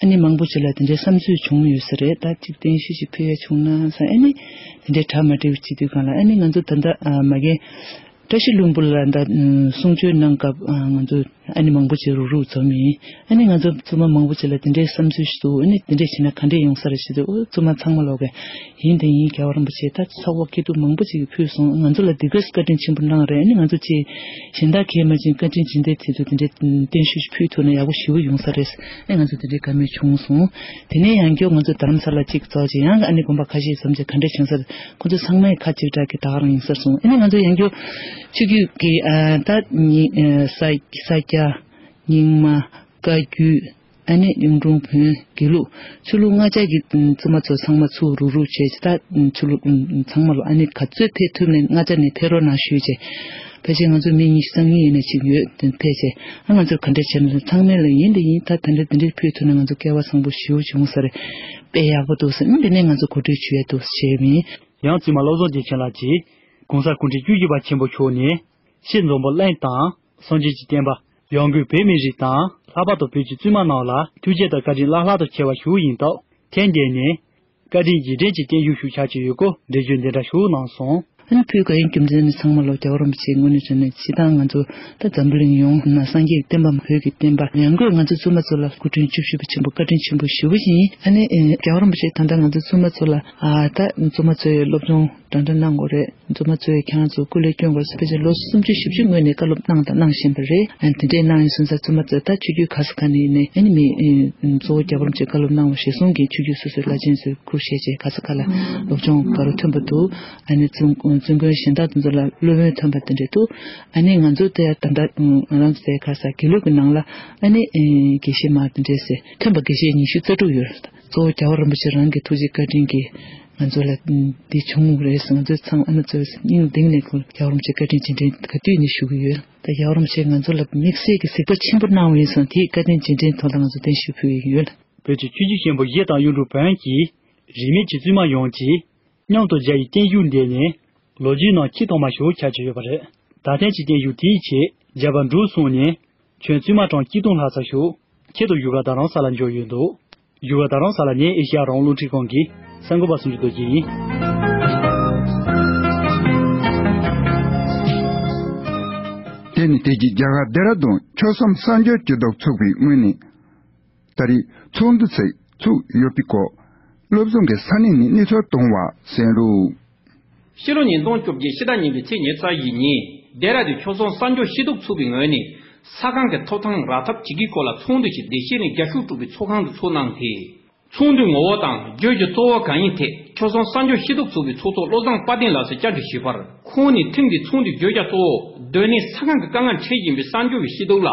ཨ་ནི་མང་པོ་ཅིག་ལ་དེ་འདྲའི་བསམ་ཚུལ་བྱུང་ཡོད་ས་རེད། ད་ཅིག་བརྟན་བཞུགས་ཅིག་ཕུལ་ཡ་བྱུང་ན་ཟེར། ཨ་ནི་དེ་འདྲའི་གྲ་མ་འགྲིག་པ་བྱེད་དུས་སྒང་ལ་ཨ་ནི་ང་ཚོ་ད་ལྟ་ཨ་མ་གི་བཀྲ་ཤིས་ལྷུན་པོ་ལ་ད་གསུང་ཆོས་གནང་སྐབས་ཨ་ང་ཚོ་ཨ་ནི་མང་པོ་ཅིག་རུག་རུག་འཛོམས་ཡིན། ཨ་ནི་ང་ཚོ་བཙུན་མ་མང་པོ་ཅིག་ལ་དེ་འདྲའི་བསམ་ཚུལ་ཞིག་འདུག་ཨ་ནི་དེ་འདྲས་བྱས་ན་ག་འདྲས་ཡོང་ས་རེད་ཞེས་དུས། ཨོ་བཙུན་མ་ཚང་མ་ལོག་གི་ཡིན་དང་ཡིན། རྒྱལ་བ་རིན་པོ་ཆེ་ད་ཚོགས་པ་སྐྱིད་སྡུག་མང་པོ་ཅིག་གིས་ཕུལ་སོང་། ང་ཚོ་ལ་དེ་གས་བཀའ་དྲིན་ཆེན་པོ་གནང་རེད། ཨ་ནི་ང་ཚོ་ཅིག་གཞན་དག་གིས་མ་ཕྱིན་བཀའ་དྲིན་རྗེས་དྲན་དེ་ཚོ་དེ་འདྲའི་བརྟན་བཞུགས་ཕུལ་ཐུབ་ན་ཡག་པོ་ཞེ་པོ་ཡོང་ས་རེད། ཨ་ང་ཚོ་དེ་འདྲའི་བཀའ་མོལ་བྱུང་སོང་། དེ་ནས་ཡང་བསྐྱར་ང་ཚོ་རྡ་རམ་ས་ལ་གཅིག་ཚོགས་ཅིག་ཡང་ཨ་ནི་དགོན་པ་ཁ་ཤས་འཛོམས་ཅིག་ག་འདྲས་བྱུང་ས་རེད། ཁོ་ཚོ་ཚང་མས་ཁ་གཅིག་གྲགས་ཀྱིས་ད་ག་རང་ཡིན་ས་རེད་གསུངས། ཨ་ནི་ང་ཚོ་ཡང་བསྐྱར་ཆོས་བརྒྱུད་ཀྱི་ཨ་ད་ནི་ཨ་ས་ས་སྐྱ་རྙིང་མ་བཀའ་བརྒྱུད། ཨ་ནི་གཡུང་དྲུང་བོན་དགེ་ལུགས་ཆོས་ལུགས་ལྔ་ཆ་གི་བཙུན་མ་ཚོ་ཚང་མ་ཚུར་རུག་རུག་བྱས་ད་ཆོས་ལུགས་ཚང་མ་ལ་ཨ་ནི་ག་ཚོད་ཕེབས་ཐུབ་ནས་ལྔ་ཆ་ནས་ཕེབས་རོགས་གནང་ཞུས་བྱས། ཕལ་ཆེར་ང་ཚོ་མི་ཉི་ཤུ་རྩ་གཉིས་ཡས་མས་ཅིག་ཡོད་དེ་ཕེབས་བྱས། ཨ་ང་ཚོར་ག་འདྲས་བྱས་ན་ཚང་མས་ལ་ཡིན་དེ་ཡིན། ད་ད་འདྲས་དེ་འདྲས་ཕེབས་ཐུབ་ན་ང་ཚོ་སྐལ་བ་བཟང་པོ་ཞེ་པོ་བྱུང་ས་རེད། དཔེ་ཡག་པོ་འདུག་ཟེར། ཨ་འདི་ནས་ང་ཚོ་གོ་སྒྲིག་ཞུ་ཡས་འདུག་ཟེར་བྱས་མིན། ཡང་བཙུན་མ་བློ་བཟང་བདེ་ཆེན་ལགས་ཀྱིས་༸གོང་ས་སྐུ་ཕྲེང་བཅུ་བཞི་པ་ཆེན་པོ་མཆོག་ནས་ཤེས་འཛོམས་པོ་གླིང་དང་སངས་རྒྱས་ཀྱི་བསྟན་པ། ཡང་སྒོས་བོད་མི་རིགས་དང་ལྷག་པར་དུ་བོད་ཀྱི་བཙུན་མ་རྣམས་ལ་ཐུགས་རྗེ་དང་བཀའ་དྲིན་བླ་ལྷག་ཏུ་ཆེ་བ་ཞུ་བ་ཡིན་སྟབས། ཐེངས་འདི་ནས་བཀའ་དྲིན་རྗེས་དྲན་གྱི་རྟེན་བཞུགས་ཤིག་ཆགས་ཀྱི་ཡོད་སྐོར་འགྲེལ་བརྗོད་འདི་འདྲ་ཞིག་གནང་སོང་། ཨ་ནི་ཕུལ་དགོས་ཡིན་རྒྱུ་མཚན་ནི་ཚང་མ་ལོ་རྒྱལ་བ་རིན་པོ་ཆེའི་ངོས་ནས་བྱས་ནས་སྤྱིར་བཏང་ང་ཚོ་ད་འཛམ་བུ་གླིང་ཡོངས་ན་སངས་རྒྱས་ཀྱི་བསྟན་པ་བོད་ཀྱི་བསྟན་པ་ཡང་སྒོས་ང་ཚོ་བཙུན་མ་ཚོ་ལ་སྐུ་ཕྲེང་བཅུ་བཞི་པ་ཆེན་པོ་བཀའ་དྲིན་ཆེན་པོ་ཞེ་པོ་ཡིན། ཨ་ནི་ཨེ་རྒྱལ་བ་རིན་པོ་ཆེ་ད་ལྟ་ང་ཚོ་བཙུན་མ་ཚོ་ལ་ཨ་ད་བཙུན་མ་ཚོའི་སློབ་སྦྱོང་འདྲ་འདྲ་གནང་དགོས་རེད། བཙུན་མ་ཚོས་ཁྱེད་རང་ཚོ་སྐུ་ལས་སྐྱོན་དགོས་ཟེར་ཕལ་ཆེར་ལོ་སུམ་ཅུ་བཞི་བཅུ་སྔོན་ནས་བཀའ་སློབ་གནང་དང་གནང་བཞིན་པ་རེད། ཨ་ནི་དེ་འདྲས་གནང་ཡིན་སོང་ཙང་བཙུན་མ་ཚོས་ད་ཆོས་བརྒྱུད་ག་ས་ག་ནས་ཡིན་ནའི་ཨ་ནི་མི་ཨེ་གཙོ་བོ་རྒྱལ་བ་རིན་པོ་ཆེས་བཀའ་སློབ་གནང་བ་གཞིར་བཟུང་གིས་ཆོས་བརྒྱུད་སོ་སོའི་བླ་ཆེན་ཚོས་ཁུར་བཞེས་བྱས་ག་ས་ག་ལ་སློབ་སྦྱོང་ག་རུ་ཐོན་པ་འདུག་ཨ་ནི་བཙུན་བཙུན་དགོན་གཞན་དག་དེ་ཚོ་ལ་སློབ་ཡོན་ཐོན་པ་དེ་འདྲས་འདུག་ཨ་ནི་ང་ཚོ་དེ་ད་ལྟ་ང་རང་ཚོ་དེ་ག་ས་དགེ་ལུགས་ཀྱི་ནང་ལ་ཨ་ནི་ཨེ་དགེ་བཤེས་མ་དེ་འདྲས་ཟེར་ཐོན་པ་དགེ་བཤེས་ཉི་ཤུ་རྩ་དྲུག་ཡོད་རེད། གཙོ་བོ་རྒྱལ་བ་རིན་པོ་ཆེ་རང་གི་ཐུགས་རྗེ་བཀའ་དྲིན་གྱིས་ང་ཚོ་ལ་འདི་བྱུང་རེད་ཟེར། ང་ཚོ་ཚང་ཨ་ནི་ཚོ་སྙིང་གཏིང་ནས་ཁོང་རྒྱལ་བ་རིན་པོ་ཆེ་བཀའ་དྲིན་རྗེས་དྲན་ག་དུས་ནས་ཞུ་གི་ཡོད། ད་རྒྱལ་བ་རིན་པོ་ཆེས་ང་ཚོ་ལ་དམིགས་བསལ་གྱི་གཟིགས་པ་ཆེན་པོ་གནང་བ་ཡིན་ཙང་དེའི་བཀའ་དྲིན་རྗེས་དྲན་ཐོག་ལ་ང་ཚོ་བརྟན་བཞུགས་ཕུལ་གྱི་ཡོད། བོད་ཀྱི་ཆོས་བརྒྱུད་ཆེན་པོ་བཞི་དང་གཡུང་དྲུང་བོན་གྱི་རིས་མེད་ཀྱི་བཙུན་མ་ཡོངས་ཀྱིས་མཉམ་དུ་མཇལ་བའི་བརྟན་བཞུགས་འདི་ནི་ལོ་རྒྱུས་ནང་ཆེས་ཐོག་མ་ཞིག་ཆགས་ཀྱི་ཡོད་པ་རེད། ད་ཐེངས་ཀྱི་བརྟན་བཞུགས་དེའི་ཆེད་རྒྱ་བལ་འབྲུག་གསུམ་ནས་ཁྱོན་བཙུན་མ་གྲངས་ཆིག་སྟོང་ལྷག་ཙམ་ཞིག་ཁྱད་དུ་བཞུགས་གར་རྡ་རམ་ས་ལ་འབྱོར་ཡོད་འདུག་འགྱུར་བ་ད་རང་ས་ལ་ཉེ་ཨེ་ཤི་ཡ་རང་དབང་རླུང་འཕྲིན་ཁང་གི་གསར་འགོད་པ་སུམ་ཅུ་རྡོ་རྗེ་ཡིན། དེ་ནི་དེ་རྗེས་རྒྱ་གར་ལྡེ་ར་ལྡུན་ཆོལ་གསུམ་གསར་འགྱུར་སྤྱི་ཚོགས་ཚུགས་པའི་ངོས་ནས། ད་རེས་ཚོགས་འདུ་ཚིག་ཚུགས་ཡོད་པའི་སྐོར། སློབ་སྦྱོང་གི་ས་གནས་ནས་གནས་ཚུལ་གཏོང་བ་གསན་རོགས། ཕྱི་ལོ་ཉིས་སྟོང་བཅོ་བརྒྱད་ཕྱི་ཟླ་གཉིས་པའི་ཚེས་ཉེར་གཅིག་ཉིན་ལྡེ་ར་ལྡུན་ཆོལ་གསུམ་གསར་འགྱུར་སྤྱི་ཚོགས་ཚུགས་པའི་ངོས་ནས་ས་ཁང་གི་ཐོབ་ཐང་རག་ཐབས་བྱེད་ཀྱི་སྐོར་ལ་ཚོགས་འདུ་ཞིག་བདེ་སྐྱིད་གླིང་རྒྱ་ཤོག་དྲུག་པའི་ཚོགས་ཁང་དུ་ཚོགས་གནང་སྟེ། ཚོགས་འདུའི་ངོ་བོ་དང་བརྗོད་རྒྱུ་གཙོ་བོ་གང་ཡིན་ཐད་ཆོལ་གསུམ་གསར་འགྱུར་སྤྱི་ཚོགས་ཚུགས་པའི་ཚོགས་གཙོ་བློ་བཟང་དཔལ་ལྡན་ལགས་སུ་བཅར་འདྲི་ཞུས་པར། ཁོང་ནས་ཐེངས་འདིའི་ཚོགས་འདུའི་བརྗོད་བྱ་གཙོ་བོ་སྡོད་གནས་ས་ཁང་གི་དཀའ་ངལ་འཕྲད་བཞིན་པའི་གསར་འགྱུར་བའི་སྤྱི་ཚོགས་ལ།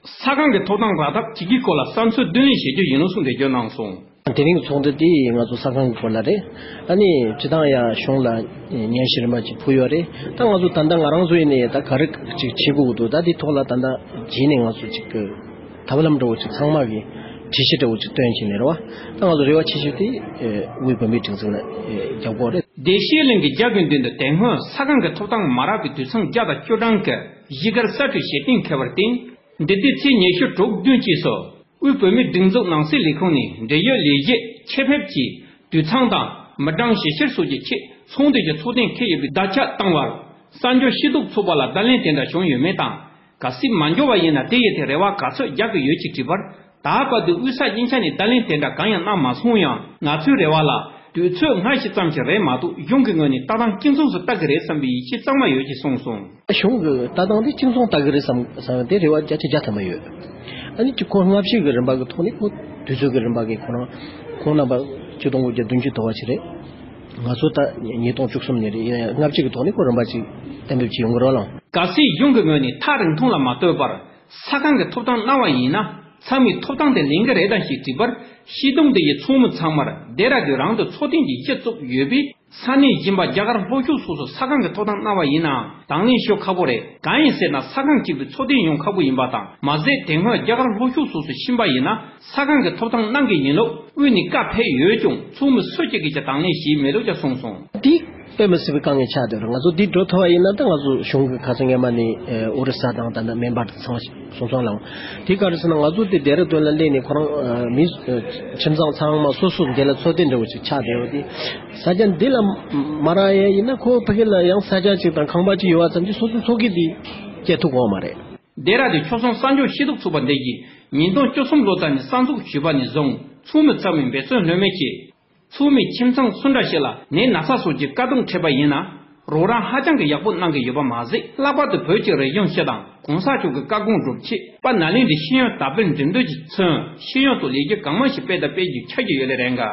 ས་ཁང་གི་ཐོབ་ཐང་རག་ཐབས་བྱེད་ཀྱི་སྐོར་ལ་བསམ་ཚུལ་བསྡུ་ལེན་བྱེད་རྒྱུ་ཡིན་ལུགས་གསུངས་འགྲེལ་བརྗོད་གནང་སོང་། དེ་རིང་གི་ཚོགས་འདུ་དེ་ང་ཚོ་ས་ཁང་གི་སྐོར་ལ་རེད། ཨ་ནི་སྤྱི་བཏང་ཡང་གཞུང་ལ་སྙན་ཞུ་རིམ་པ་ཅིག་ཕུལ་ཡོད་རེད། ད་ང་ཚོ་ད་ལྟ་ང་རང་ཚོ་ཡིན་ནའི་ད་ག་རེ་ཅིག་བྱེད་དགོས་འདུག་ད་དེ་ཐོག་ལ་ད་ལྟ་རྗེས་ནས་ང་ཚོ་ཅིག་གི་ཐབས་ལམ་འདྲ་བོ་ཅིག་ཚང་མ་གི་གྲོས་གཞི་འདྲ་བོ་ཅིག་བཏོན་བྱས་ནས་རེད་བ། ད་ང་ཚོ་རེ་བ་ཆེ་ཤོས་དེ་དབུས་བོད་མིའི་སྒྲིག་འཛུགས་ལ་རྒྱབ་དགོས་རེད། བདེ་སྐྱིད་གླིང་གི་རྒྱ་གི་མདུན་དུ་དེ་སྔོན་ས་ཁང་གི་ཐོབ་ཐང་མ་རག་པའི་དུད་ཚང་བརྒྱ་དང་བཅུ་གྲངས་ཀྱི་གཞིས་སྒར་གསར་སྤྲོད་བྱེད་གཏན་འཁེལ་བར་བརྟེན། འདི་ཟླའི་ཚེས་ཉི་ཤུ་དྲུག་བདུན་བཅས་སུ་དབུས་བོད་མིའི་སྒྲིག་འཛུགས་ནང་སྲིད་ལས་ཁུངས་ནས་འབྲེལ་ཡོད་ལས་གཞི་ཆེད་ཕེབས་ཀྱིས་དུད་ཚང་དང་མི་གྲངས་ཞིབ་བཤེར་སོགས་ཀྱི་ཆེད་ཚོགས་འདུ་ཞིག་ཚོགས་གཏན་འཁེལ་ཡོད་པའི་བརྡ་ཁྱབ་བཏང་བར། གསར་འགྱུར་ཤེས་རྟོགས་ཚོགས་པ་ལ་བརྡ་ལན་དེ་འདྲ་བྱུང་ཡོད་མེད་དང་། གལ་སྲིད་མ་འབྱོར་བ་ཡིན་ན་དེ་ཡི་ཐད་རེ་བ་ག་ཚོད་རྒྱག་གི་ཡོད་ཅེས་དྲིས་པར། ད་བར་དུ་དབུས་ས་གཉིས་ཆ་ནས་བརྡ་ལན་དེ་འདྲ་གང་ཡང་གནང་མ་སོང་ཡང་། ང་ཚོའི་རེ་བ་ལ་དུས་ཚོད་སྔ་ཕྱི་ཙམ་ཞིག་རེད་མ་གཏོགས། གཞུང་གི་ངོས་ནས་ལྟ་སྟངས་གཅིག་མཚུངས་སུ་ལྟ་གི་རེད་བསམ་པའི་ཡིད་ཆེས་གཙང་མ་ཡོད་ཅེས་གསུངས་སོང་། གཞུང་གི་ལྟ་སྟངས་དེ་གཅིག་མཚུངས་ལྟ་གི་རེད་བསམ་བསམ་དེ་རེ་བ་བརྒྱ་ཆ་བརྒྱ་ཐམ་པ་ཡོད། ཨ་ནི་ཅིག་ཁོ་སྔ་ཕྱི་གི་རིམ་པ་གི་ཐོག་ནས་ཁོ་དུས་ཚོད་ཀྱི་རིམ་པ་གི་ཁོ་རང་ཁོང་རྣམ་པ་ཆིག་སྟོང་དགུ་བརྒྱ་བདུན་ཅུ་དོ་བ་ཞིག་རེད། ང་ཚོ་ད་ཉིས་སྟོང་བཅུ་གསུམ་ནས་རེད། ཡིན་ཡང་སྔ་ཕྱི་གི་ཐོག་ནས་ཁོ་རིམ་པ་ཅིག་གཏན་འབེབས་བྱས་ཡོང་གི་རེད་ལགས། གལ་སྲིད་གཞུང་གི་ངོས་ནས་ཐག་རིང་ཐུང་ལ་མ་ལྟོས་པར་ས་ཁང་གི་ཐོབ་ཐང་གནང་བ་ཡིན་ན། ཚང་མས་ཐོབ་ཐང་དེ་ལེན་གི་རེད་དམ་ཞེས་དྲིས་པར། སྤྱི་བཏང་དེ་ཡི་ཚོགས་མི་ཚང་མར་ལྡེ་ར་ལྡུན་རང་དུ་འཚོ་རྟེན་གྱི་གཞི་བཙུགས་ཡོད་པས། ས་གནས་གཞན་པ་རྒྱ་གར་ལྷོ་ཕྱོགས་སོགས་སུ་ས་ཁང་གི་ཐོབ་ཐང་གནང་བ་ཡིན་ནའང་དང་ལེན་ཞུ་ཁག་པོ་རེད། གང་ཡིན་ཟེར་ན། ས་ཁང་གཅིག་པུས་འཚོ་རྟེན་ཡོང་ཁག་པོ་ཡིན་པ་དང་། མ་ཟད་དེ་སྔོན་རྒྱ་གར་ལྷོ་ཕྱོགས་སོགས་སུ་ཕྱིན་པ་ཡིན་ན། ས་ཁང་གི་ཐོབ་ཐང་གནང་གི་ཡིན་ལུགས་དབུས་ནས་བཀའ་ཕེབས་ཡོད་ཀྱང་། ཚོགས་མི་སུ་གཅིག་གིས་ཀྱང་དང་ལེན་བྱས་མེད་ལུགས་ཀྱང་གསུངས་སོང་། འདི་དཔེ་མི་སྲིད་པའི་དཀའ་ངལ་ཆགས་བསྡད་རེད། ང་ཚོ་འདི་འགྲོ་ཐུབ་པ་ཡིན་ན། ད་ང་ཚོ་གཞུང་གི་ཁ་སང་སྔོན་མ་ནས་ཨོ་རི་ས་དང་ད་ནི་མེན་པར་དང་ཚང་མ་སོང་ཙང་ལ། དེ་ག་རེ་ཟེར་ན། ང་ཚོ་དེ་ལྡེ་ར་ལྡུན་ལ་སླེབས་ནས་ཁོ་རང་མི་ཁྱིམ་ཚང་ཚང་མ་སོ་སོ་འདི་ལ་འཚོ་རྟེན་འདྲ་བོ་ཅིག་ཆགས་བསྡད་ཡོད་དེ། ས་ཆ་འདི་ལ་མ་རག་ཡས་ཡིན་ན། ཁོ་ཕ་གི་ལ་ཡང་ས་ཆ་ཅིག་དང་ཁང་པ་ཅིག་ཡོད་པ་ཙམ་གྱིས་སོ་སོ་འཚོ་གི་འདི་སྐྱེལ་ཐུབ་ཀྱི་ཡོད་མ་རེད། ལྡེ་ར་ལྡུན་ཆོལ་གསུམ་གསར་འགྱུར་ཤེས་རྟོགས་ཚོགས་པ་འདི་གིས་ཉིས་སྟོང་བཅུ་གསུམ་ལོ་ཙམ་ནས་གསར་འཛུགས་ཞུས་པ་ནས་བཟུང་ཚོགས་མི་ཚང་མས་འབད་བརྩོན་ལྷོད་མེད་བྱས། ཚོགས་མིའི་ཁྱིམ་ཚང་སུ་འདྲ་ཞིག་ལ་ནད་ན་ཚ་སོགས་ཀྱི་དཀའ་སྡུག་འཕྲད་པ་ཡིན་ན། རོགས་རམ་ཧ་ཅང་གི་ཡག་པོ་གནང་གི་ཡོད་པ་མ་ཟད། ལྷག་པར་དུ་བོད་ཀྱི་རིག་གཞུང་སྤྱི་དང་གོང་ས་མཆོག་གི་བཀའ་དགོངས་སྒྲུབ་ཆེད་པཱ་ནཱ་ལེནྡྲའི་ཤེས་ཡོན་དར་སྤེལ་འགྲེམས་སྟོན་གྱིས་མཚོན། ཤེས་ཡོན་ཐོག་ལས་འགུལ་གང་མང་ཞིག་སྤེལ་དང་སྤེལ་རྒྱུའི་འཆར་གཞི་ཡོད་ལེ་རེད་འགའ།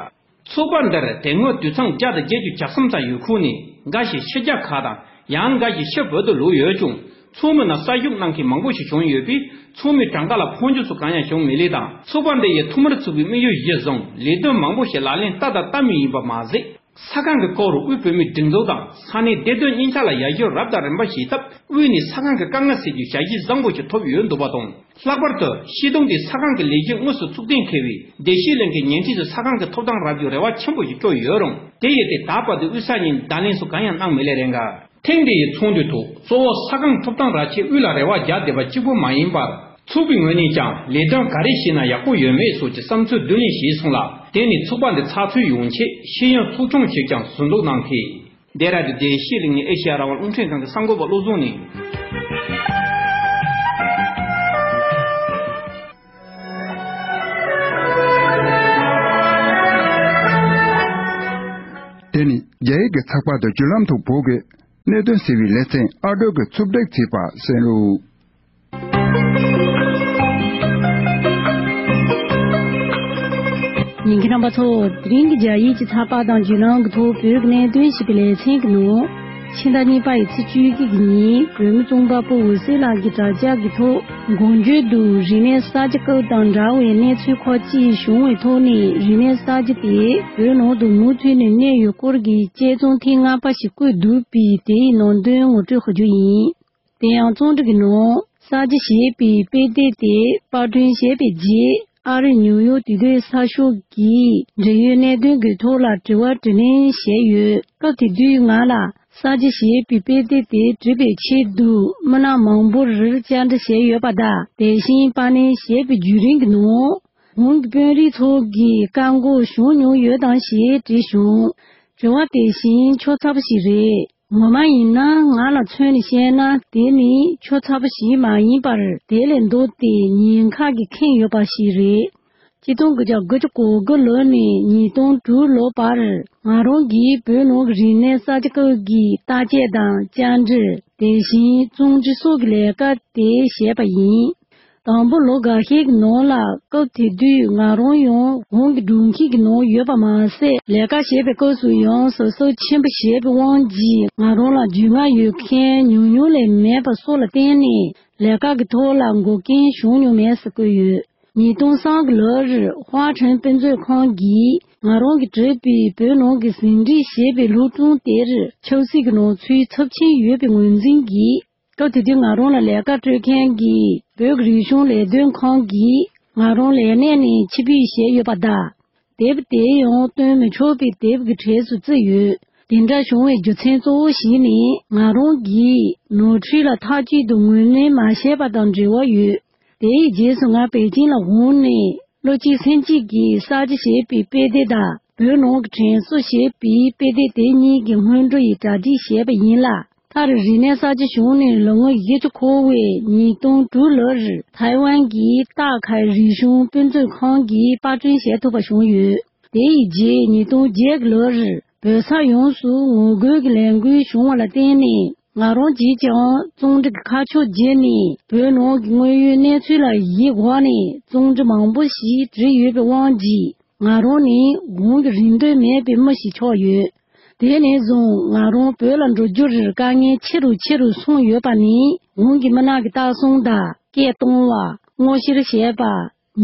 ཚོགས་པ་འདིར་དེ་སྔོན་དུད་ཚང་བརྒྱ་དང་བརྒྱད་ཅུ་གྱ་གསུམ་ཙམ་ཡོད་ཁུལ་ནས། འགའ་ཞིག་ཕྱི་རྒྱལ་ཁག་དང་། ཡང་འགའ་ཞིག་ཕྱིར་བོད་དུ་ལོག་ཡོད་ཀྱང་། ཚོགས་མི་ནང་གསར་ཞུགས་གནང་མཁན་མང་པོ་ཞིག་བྱུང་ཡོད་པས། ཚོགས་མིའི་གྲངས་ཀ་ལ་འཕོ་འགྱུར་སོགས་གང་ཡང་བྱུང་མེད་ལེ་དང་། ཚོགས་པ་འདི་ཡིས་ཐོག་མར་ཚུགས་པའི་དམིགས་ཡུལ་གཞིར་བཟུང་ལས་དོན་མང་པོ་ཞིག་ལག་ལེན་བསྟར་དང་བསྟར་མུས་ཡིན་པ་མ་ཟད། ས་ཁང་གི་སྐོར་དབུས་བོད་མིའི་སྒྲིག་འཛུགས་དང་ས་གནས་བདེ་དོན་གཉིས་ཆ་ལ་ཡར་ཞུ་རབ་དང་རིམ་པ་བྱེད་སྟབས། དབུས་ནས་ས་ཁང་གི་དཀའ་ངལ་སེལ་རྒྱུའི་ཞལ་བཞེས་བཟང་པོ་ཞིག་ཐོབ་ཡོད་འདུག་པ་དང་། ལྷག་པར་དུ་ཤེས་ལྡན་པའི་ས་ཁང་གི་ལས་གཞི་དངོས་སུ་ཚུགས་གཏན་འཁེལ་བའི་བདེ་སྐྱིད་གླིང་གི་ཉེ་འཁྲིས་སུ་ས་ཁང་གི་ཐོབ་ཐང་རག་རྒྱུའི་རེ་བ་ཆེན་པོ་ཞིག་བཅོལ་ཡོད་རུང་། དེ་ཡི་ཐད་ད་བར་དུ་དབུས་ས་གཉིས་བརྡ་ལན་སོགས་གང་ཡང་གནང་མེད་ལེ་རེད་འགའ། ཐེངས་འདི་ཡི་ཚོགས་འདུའི་ཐོག་གཙོ་བོ་ས་ཁང་ཐོབ་ཐང་རག་ཆེད་དབུས་ལ་རེ་བ་རྒྱག་བསྡད་པ་གཅིག་པུ་མ་ཡིན་པར། ཚོགས་པའི་ངོས་ནས་ཀྱང་ལས་དོན་ག་རེ་བྱས་ན་ཡག་པོ་ཡོད་མེད་སོགས་ཀྱི་བསམ་ཚུལ་བསྡུ་ལེན་བྱས་སོང་ལ། དེ་ནས་ཚོགས་པ་འདི་ཚགས་ཚུད་ཡོང་ཆེད་ཤེས་ཡོན་ཚོགས་ཆུང་ཞིག་ཀྱང་ཟུར་འཛུགས་གནང་མཁན། ལྡེ་ར་ལྡུན་བདེ་སྐྱིད་གླིང་ནས་ཨེ་ཤེ་ཡ་རང་དབང་རླུང་འཕྲིན་ཁང་གི་གསར་འགོད་པ་བློ་བཟང་ནས། དེ་ནི་རྒྱ་ཡིག་གི་ཚགས་པར་དུ་བརྒྱུད་ལམ་ཐོག་བོད་ཀྱི་གནད་དོན་ཟེར་བའི་ལེ་ཚན་ཨ་འགྲོ་གི་རྩོམ་སྒྲིག་བྱས་པ་གསན་རོགས། ཉན་མཁན་རྣམ་པ་ཚོ། དེ་རིང་གི་རྒྱ་ཡིག་གི་ཚགས་པར་དང་བརྒྱུད་ལམ་གྱི་ཐོག་བོད་ཀྱི་གནད་དོན་ཞེས་པའི་ལེ་ཚན་གྱི་ནང་། ཕྱི་ཟླ་གཉིས་པ་ཡི་ཚེས་བཅུ་དགུ་གི་ཉིན་བོད་མི་རྩོམ་པ་པོ་འོད་ཟེར་ལགས་ཀྱི་དྲ་རྒྱ་གི་ཐོག་འགོ་བརྗོད་དུ། རིག་གནས་གསར་བརྗེ་སྐབས་དང་འདྲ་བའི་གནས་ཚུལ་ཁག་ཅིག་བྱུང་བའི་ཐོག་ནས། རིག་གནས་གསར་བརྗེ་དེ་བོད་ནང་དུ་མུ་མཐུད་ནས་གནས་ཡོད་སྐོར་གྱི་དཔྱད་རྩོམ་ཐེངས་ལྔ་པ་ཞིག་བཀོད་འདུག་པས། དེའི་ནང་དོན་ངོ་སྤྲོད་ཞུ་རྒྱུ་ཡིན། དེ་ཡང་རྩོམ་སྒྲིག་གི་ནང་། གསར་བརྗེ་ཞེས་པའི་དཔེ་དེབ་དེ་པར་སྐྲུན་བྱས་པའི་རྗེས། ཨ་རིའི་ནིའུ་ཡོག་དུས་དེབ་གསར་ཤོག་གིས་འབྲེལ་ཡོད་གནད་དོན་གྱི་ཐོག་ལ་དྲི་བ་དྲིས་ལན་བྱས་ཡོད། སྐབས་དེ་དུས་ང་ལ་གསར་བརྗེ་ཞེས་པའི་དཔེ་དེབ་དེ་བྲིས་པའི་ཆེད་དུ་མི་སྣ་མང་པོར་བཅར་འདྲི་བྱས་ཡོད་པ་དང་། དེ་བཞིན་པར་ལེན་བྱས་པའི་བརྒྱུད་རིམ་གྱི་ནང་ གོང་གི་དཔོན་རིགས་ཚོ་གིས་བཀག་འགོག་བྱུང་མྱོང་ཡོད་དམ་ཞེས་དྲིས་བྱུང་། དྲི་བ་དེ་བཞིན་ཆོ་ཚ་པོ་ཞིག་རེད། ངོ་མ་ཡིན་ན་ང་ལ་མཚོན་ནས་བཤད་ན་དེ་ནི་ཆོ་ཚ་པོ་ཞིག་མ་ཡིན་པར་དེ་ལས་ལྡོག་སྟེ་ཉེན་ཁ་གིས་ཁེངས་ཡོད་པ་ཞིག་རེད། ཆིག་སྟོང་དགུ་བརྒྱ་དགུ་བཅུ་གོ་དགུ་ལོ་ནས་ཉིས་སྟོང་དྲུག་ལོ་བར་ང་རང་གིས་བོད་ནང་གི་རིག་གནས་གསར་བརྗེ་སྐབས་ཀྱི་བརྟག་དཔྱད་དང་བཅར་འདྲི། དེ་བཞིན་བཙོན་ཁྲིད་སོགས་ཀྱི་ལས་ཀ་དེ་བྱས་པ་ཡིན། དང་པོ་ལོ་འགའ་ཤས་ཀྱི་ནང་ལ་སྐབས་དེ་དུས་ང་རང་ཡང་གོང་གི་སྒྲུང་ཁྱིམ་གྱི་ནང་ཡོད་པ་མ་ཟད། ལས་ཀ་བྱེད་པའི་སྐབས་སུ་ཡང་ཟུར་ཟུར་ཆེན་པོ་བྱས་པའི་དབང་གིས་ང་རང་ལ་རྒྱུས་མངའ་ཡོད་མཁན་ཉུང་ཉུང་ལས་མེད་པ་སོགས་ལ་བརྟེན་ནས་ལས་ཀ་གི་ཐོག་ལ་འགོག་རྐྱེན་བྱུང་མྱོང་མེད་ཟེར་བཀོད་ཡོད། ཉིས་སྟོང་གསུམ་གྱི་ལོར་ཧྭ་ཁྲུན་དཔེ་མཛོད་ཁང་གིས་ང་རང་གིས་བྲིས་པའི་བོད་ནང་གི་ཟིན་བྲིས་བྱས་པའི་སློབ་སྦྱོང་དེར་ཆབ་སྲིད་ཀྱི་ནང་ཚུད་ཚབས་ཆེན་ཡོད་པའི་ངོས་འཛིན་གྱིས། སྐབས་དེ་དུས་ང་རང་ལ་ལས་ཀ་སྤྲོད་མཁན་གྱི་བོད་ཀྱི་རིག་གཞུང་ལས་དོན་ཁང་གིས་ང་རང་ལས་གནས་ནས་ཕྱིར་འབུད་བྱས་ཡོད་པ་དང་། དེབ་དེ་ཡང་སྟོན་མི་ཆོག་པའི་དེབ་ཀྱི་གྲས་སུ་བརྩིས་ཡོད། དེ་འདྲ་བྱུང་བའི་རྒྱུ་མཚན་གཙོ་བོ་ཞིག་ནི་ང་རང་གིས་ནོར་འཁྲུལ་ལ་མཐའ་གཅིག་ཏུ་ངོས་ལེན་མ་བྱས་པ་དང་འབྲེལ་བ་ཡོད། དེའི་རྗེས་སུ་ང་པེ་ཅིང་ལ་འོངས་ནས་བློ་གཅིག་སེམས་གཅིག་གིས་གསར་བརྗེ་ཞེས་པའི་དཔེ་དེབ་དང་བོད་ནང་གི་དྲན་གསོ་ཞེས་པའི་དཔེ་དེབ་དེ་གཉིས་ཀྱི་སྔོན་འགྲོ་ཡི་གྲ་སྒྲིག་བྱས་པ་ཡིན་ལ། མཐར་རིག་གནས་གསར་བརྗེ་བྱུང་ནས་ལོ་ངོ་བཞི་བཅུ་འཁོར་བའི་ཉིས་སྟོང་དྲུག་ལོར་ཐའེ་ཝན་གྱི་ཏཱ་ཁའེ་རིག་གཞུང་དཔེ་མཛོད་ཁང་གིས་པར་སྐྲུན་བྱེད་ཐུབ་པ་བྱུང་ཡོད། དེ་ཡི་རྗེས་ཉིས་སྟོང་བརྒྱད་ལོར་བོད་ས་ཡོངས་སུ་ངོ་རྒོལ་གྱི་ལས་འགུལ་བྱུང་བ་ལ་བརྟེན་ནས་ང་རང་གིས་ཀྱང་བཙོན་ཁྲིད་ཀྱི་ཁ་ཕྱོགས་བརྗེས་ནས་བོད་ནང་གི་དངོས་ཡོད་གནས་ཚུལ་ལ་གཞི་བཞག་ནས་བཙོན་ཁྲིད་མང་པོ་ཞིག་བྲིས་ཡོད་པའི་དབང་གིས། ང་རང་ནི་གོང་གི་རིན་དོད་མེད་པའི་མི་ཞིག་ཆགས་ཡོད། དེ་ནས་བཟུང་ང་རང་བོད་ལ་འགྲོ་རྒྱུར་དཀའ་ངལ་ཆེ་རུ་ཆེ་རུ་སོང་ཡོད་པ་ནི་གོང་གི་མི་སྣ་གི་ལྟ་སྲུང་དང་སྐད་གཏོང་བ། སྔོག་བཤེར་བྱེད་པ།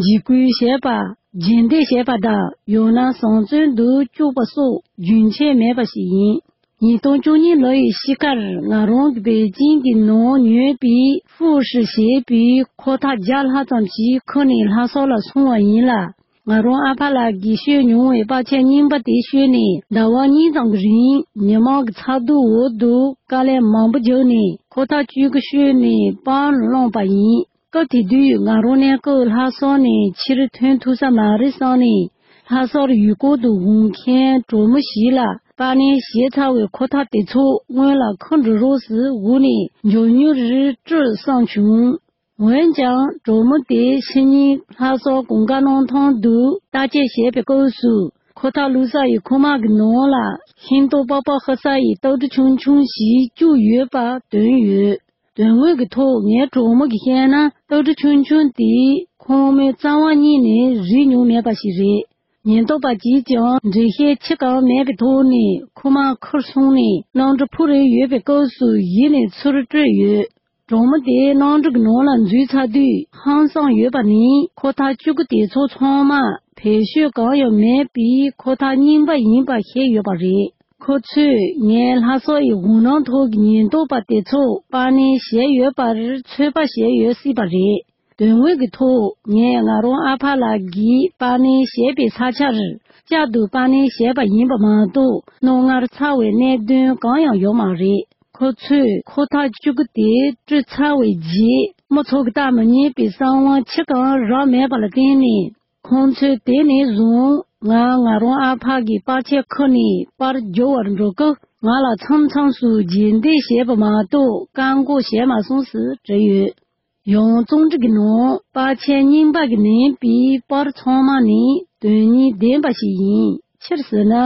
འཇིགས་སྐུལ་བྱེད་པ། རྗེས་འདེད་བྱེད་པ་དང་ཡང་ན་བཟང་བཙོན་དུ་བཅུག་པ་སོགས་རྒྱུན་ཆད་མེད་པ་ཞིག་ཡིན། ཉིས་སྟོང་བཅུ་གཉིས་ལོ་ཡི་ཕྱི་ཁར་ང་རང་གིས་པེ་ཅིང་གི་ནང་ཉོས་པའི་ཧྥུའུ་ཧྲི་ཞེས་པའི་འཁོར་ཐག་བརྒྱ་ལྷག་ཙམ་ཞིག་ཁུར་ནས་ལྷ་ས་ལ་སོང་བ་ཡིན་ལ། ང་རང་ཨ་ཕ་ལགས་ཀྱིས་ཤོད་མྱོང་བའི་པར་ཆས་རྙིང་པ་དེ་ཤོད་ནས་ཟླ་བ་གཉིས་ཙམ་གྱི་རིང་མི་མང་གི་ཚ་གདུག་འོག་ཏུ་དཀའ་ལས་མང་པོ་བརྒྱབ་ནས་འཁོར་ཐག་བཅུ་དགུ་ཤོད་ནས་པར་བླངས་པ་ཡིན། སྐབས་དེ་དུས་ང་རང་གནས་སྐབས་ལྷ་ས་ནས་ཕྱིར་ཐོན་ཐུབ་ས་མ་རེད་བསམ་ནས། ལྷ་སར་ཡུལ་སྐོར་དུ་འོང་མཁན་གྲོགས་མོ་ཞིག་ལ་པར་ལེན་བྱས་ཚར་བའི་འཁོར་ཐག་དེ་ཚོ་སྔོན་ལ་ཁུར་འགྲོ་རོགས་ཟེར་འུར་ནས་མགྱོགས་མྱུར་སྤྲོད་བསམ་བྱུང་། འོན་ཀྱང་གྲོགས་མོ་དེ་ཕྱི་ཉིན་ལྷ་སར་གོང་དཀར་གནམ་ཐང་དུ་བརྟག་དཔྱད་བྱས་པའི་སྐབས་སུ་འཁོར་ཐག་བླུགས་ས་ཡི་ཁུག་མ་གི་ནང་ལ་ཤིང་ཏོག་པགས་པ་ཧུ་ས་ཡི་སྟག་སྒྲ་ཆུང་ཆུང་ཞིག་བཅུག་ཡོད་པ་བཏོན་ཡོད། དོན་དངོས་ཀྱི་ཐོག་ངའི་གྲོགས་མོ་གིས་བཤད་ན་སྟག་སྒྲ་ཆུང་ཆུང་དེས་ཁོང་མོའི་རྩ་བ་གཉིས་ནས་རིག་མྱོང་མེད་པ་ཞིག་རེད། ཉེན་རྟོག་པ་གྱིས་ཀྱང་འགྲེལ་བཤད་ཅི་གང་མེད་པའི་ཐོག་ནས་ཁུག་མ་ཁུར་སོང་ནས་གནམ་གྲུ་འཕུར་རེ་ཡོད་པའི་སྐབས་སུ་གཞི་ནས་ཚུར་སྤྲོད་ཡོད། གྲོགས་མོ་དེ་གནམ་གྲུ་གི་ནང་ལ་འཛུལ་ཚར་དུས་ཧང་སངས་ཡོད་པ་ནི་འཁོར་ཐག་བཅུ་དགུ་དེ་ཚོ་ཚང་མ་བེད་སྤྱོད་གང་ཡང་མེད་པའི་འཁོར་ཐག་རྙིང་པ་ཡིན་པ་ཤེས་ཡོད་པ་རེད། ཁོ་ཚོས་ངའི་ལྷ་ས་ཡི་འོད་སྣང་ཐོག་གི་ཉེན་རྟོག་པ་དེ་ཚོ་པར་ལེན་བྱས་ཡོད་པར་ཚོད་དཔག་བྱས་ཡོད་སྲིད་པ་རེད། དོན་དངོས་ཀྱི་ཐོག་ངས་ང་རང་ཨ་ཕ་ལགས་ཀྱིས་པར་ལེན་བྱས་པའི་ས་ཆར་བསྐྱར་དུ་པར་ལེན་བྱས་པ་ཡིན་པ་མ་གཏོགས་རྣོ་ངར་ཚ་བའི་གནད་དོན་གང་ཡང་ཡོད་མ་རེད། ཁོ་ཚོས་འཁོར་ཐག་བཅུ་དགུ་དེ་བཀྲུས་ཚར་བའི་རྗེས་མི་ཚོ་གི་ལྟ་མི་ཉན་པའི་གསང་བ་ཅི་གང་རག་མེད་པ་ལ་བརྟེན་ནས། ཁོང་ཚོས་དེ་ནས་བཟུང་ང་ང་རང་ཨ་ཕ་གི་པར་ཆས་ཁུར་ནས་པར་རྒྱག་པར་འགྲོ་སྐབས་ང་ལ་མཚམས་མཚམས་སུ་རྗེས་འདེད་བྱས་པ་མ་གཏོགས་བཀག་འགོག་བྱས་མ་སོང་ཟེར་བྲིས་ཡོད། ཡང་བཙོན་ཁྲིད་ཀྱི་ནང་པར་ཆས་རྙིང་པ་གིས་ལེན་པའི་པར་ཚང་མ་ནི་དོན་སྙིང་ལྡན་པ་ཞིག་ཡིན། ཕྱིར་ཟེར་ན།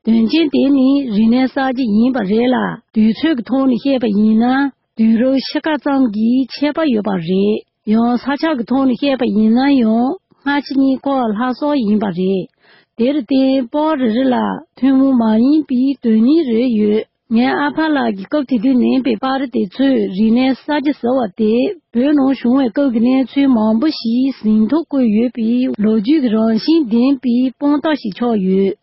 དོན་རྐྱེན་དེ་ནི་རིག་གནས་གསར་བརྗེ་ཡིན་པ་རེད་ལ། དུས་ཚོད་ཀྱི་ཐོག་ནས་བཤད་པ་ཡིན་ན། དུས་རབས་ཕྱེད་ཀ་ཙམ་གྱི་ཁྱད་པར་ཡོད་པ་རེད། ཡང་ས་ཆ་གི་ཐོག་ནས་བཤད་པ་ཡིན་ན་ཡང་སྔ་ཕྱི་གཉིས་ཀ་ལྷ་ས་ཡིན་པ་རེད། དེར་བརྟེན་པར་རེ་རེ་ལ་ཐུན་མོང་མ་ཡིན་པའི་དོན་སྙིང་རེ་ཡོད། ངའི་ཨ་ཕ་ལགས་ཀྱིས་སྐབས་དེ་དུས་ལེན་པའི་པར་དེ་ཚོས་རིག་གནས་གསར་བརྗེ་ཟེར་བ་དེ་བོད་ནང་བྱུང་བའི་སྐབས་ཀྱི་གནས་ཚུལ་མང་པོ་ཞིག་ཟིན་ཐོ་བཀོད་ཡོད་པའི་ལོ་རྒྱུས་ཀྱི་རང་བཞིན་ལྡན་པའི་དཔང་རྟགས་ཤིག་ཆགས་ཡོད།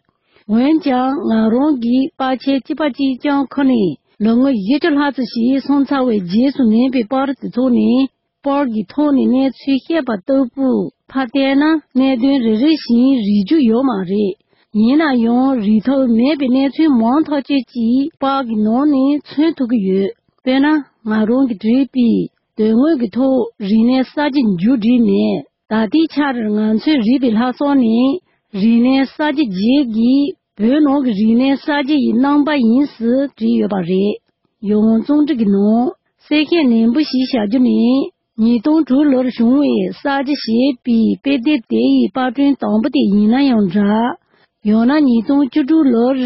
འོན་ཀྱང་ང་རང་གིས་པར་ཆས་གཅིག་པ་གཅིག་རྐྱང་ཁུར་ནས་ལོ་ངོ་བཞི་བཅུ་ལྷག་ཙམ་ཞིག་སོང་ཚར་བའི་རྗེས་སུ་ལེན་པའི་པར་དེ་ཚོ་ནི། པར་གྱི་ཐོག་ནས་གནས་ཚུལ་བཤད་པ་ལྟ་བུ་ཕར་བལྟས་ན་གནད་དོན་རེ་རེ་བཞིན་རིག་རྒྱུ་ཡོད་མ་རེད། ཡིན་ན་ཡང་རིག་ཐབས་མེད་པའི་གནས་ཚུལ་མང་ཐག་ཆོད་ཅིག་པར་གྱི་ནང་ནས་མཚོན་ཐུབ་ཀྱི་ཡོད། དཔེར་ན་ང་རང་གིས་བྲིས་པའི་དོན་དངོས་ཀྱི་ཐོག་རིག་གནས་གསར་བརྗེ་མཇུག་བསྒྲིལ་ནས། ད་ལྟའི་ཆར་ང་ཚོས་རིག་པའི་ལྷ་ཚོགས་ནི་རིག་གནས་གསར་བརྗེ་རྗེས་ཀྱི་བོད་ནང་གི་རིག་གནས་གསར་བརྗེ་ཡི་རྣམ་པ་ཡིན་ཟེར་བྲིས་ཡོད་པ་རེད། ཡང་རྩོམ་སྒྲིག་གི་ནང་གསལ་བཤད་ནན་པོ་ཞིག་བྱ་རྒྱུ་ནི། ཉིས་སྟོང་དྲུག་ལོར་བྱུང་བའི་གསར་བརྗེ་ཞེས་པའི་དཔེ་དེབ་དེ་ཡི་པར་སྐྲུན་དང་པོ་དེ་ཡིན་ན་ཡང་འདྲ། ཡང་ན་ཉིས་སྟོང་བཅུ་དྲུག་ལོར་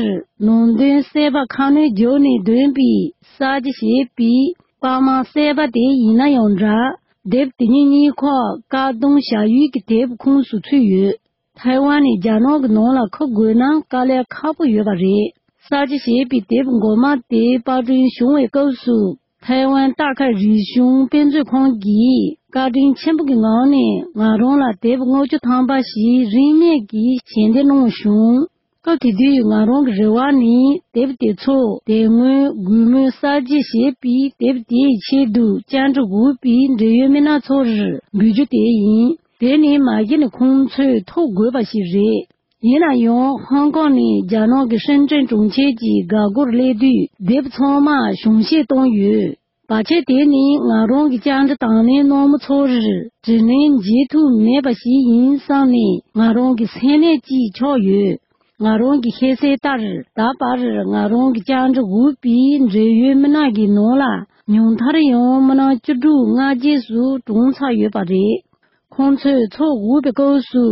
ནང་དོན་གསར་པ་ཁ་སྣོན་བརྒྱབ་ནས་བཏོན་པའི་གསར་བརྗེ་ཞེས་པའི་པར་མ་གསར་པ་དེ་ཡིན་ན་ཡང་འདྲ། དེབ་དེ་གཉིས་གཉིས་ཁར་བཀག་སྡོམ་བྱ་ཡུལ་གྱི་དེབ་ཁོངས་སུ་ཚུད་ཡོད། ཐའེ་ཝན་ནི་རྒྱ་ནག་གི་ནང་ལ་འཁུར་དགོས་ན་དཀའ་ལས་ཁག་པོ་ཡོད་པ་རེད། གསར་བརྗེ་ཞེས་པའི་དེབ་འགོ་མ་དེ་པར་སྐྲུན་བྱུང་བའི་སྐབས་སུ། ཐའེ་ཝན་རྟ་ཁ་རིག་གཞུང་དཔེ་མཛོད་ཁང་གིས་བཀའ་དྲིན་ཆེན་པོ་གི་ངང་ནས་ང་རང་ལ་དེབ་ལྔ་བཅུ་ཐམ་པ་ཞིག་རིན་མེད་ཀྱིས་ཞལ་འདེབས་གནང་བྱུང་། སྐབས་དེ་དུས་ང་རང་གི་རེ་བ་ནི་དེབ་དེ་ཚོ་དེ་སྔོན་གུས་མོའི་གསར་བརྗེ་ཞེས་པའི་དེབ་དེའི་ཆེད་དུ་བཅར་འདྲི་འོས་པའི་འབྲེལ་ཡོད་མི་སྣ་ཚོར་འབུལ་རྒྱུ་དེ་ཡིན། དེ་ནི་མ་གཞི་ནས་ཁོང་ཚོས་ཐོབ་དགོས་པ་ཞིག་རེད། ཡིན་ན་ཡང་ཧོང་ཀོང་ནས་རྒྱ་ནག་གི་ཧྲེན་ཀྲེན་གྲོང་ཁྱེར་གྱི་འགག་སྒོར་སླེབས་དུས་དེབ་ཚང་མ་གཞུང་བཞེས་བཏང་ཡོད། བར་ཆད་དེ་ནི་ང་རང་གི་བཅར་འདྲི་དང་ལེན་གནང་མི་ཚོར་དྲིས་ལན་བྱེད་ཐུབ་མེད་པ་ཞིག་ཡིན་བསམ་ནས་ང་རང་གི་སེམས་ནད་ཅིག་ཆགས་ཡོད། ང་རང་གི་ཤེས་གསལ་ལྟར་ད་བར་ང་རང་གི་བཅར་འདྲི་འོས་པའི་འབྲེལ་ཡོད་མི་སྣ་གི་ནང་ལ་ཉུང་མཐར་ཡང་མི་སྣ་བཅུ་དྲུག་སྔ་རྗེས་སུ་གྲོངས་ཚར་ཡོད་པ་རེད། ཁོང་ཚོས་ཚོར་འོས་པའི་སྐབས་སུ་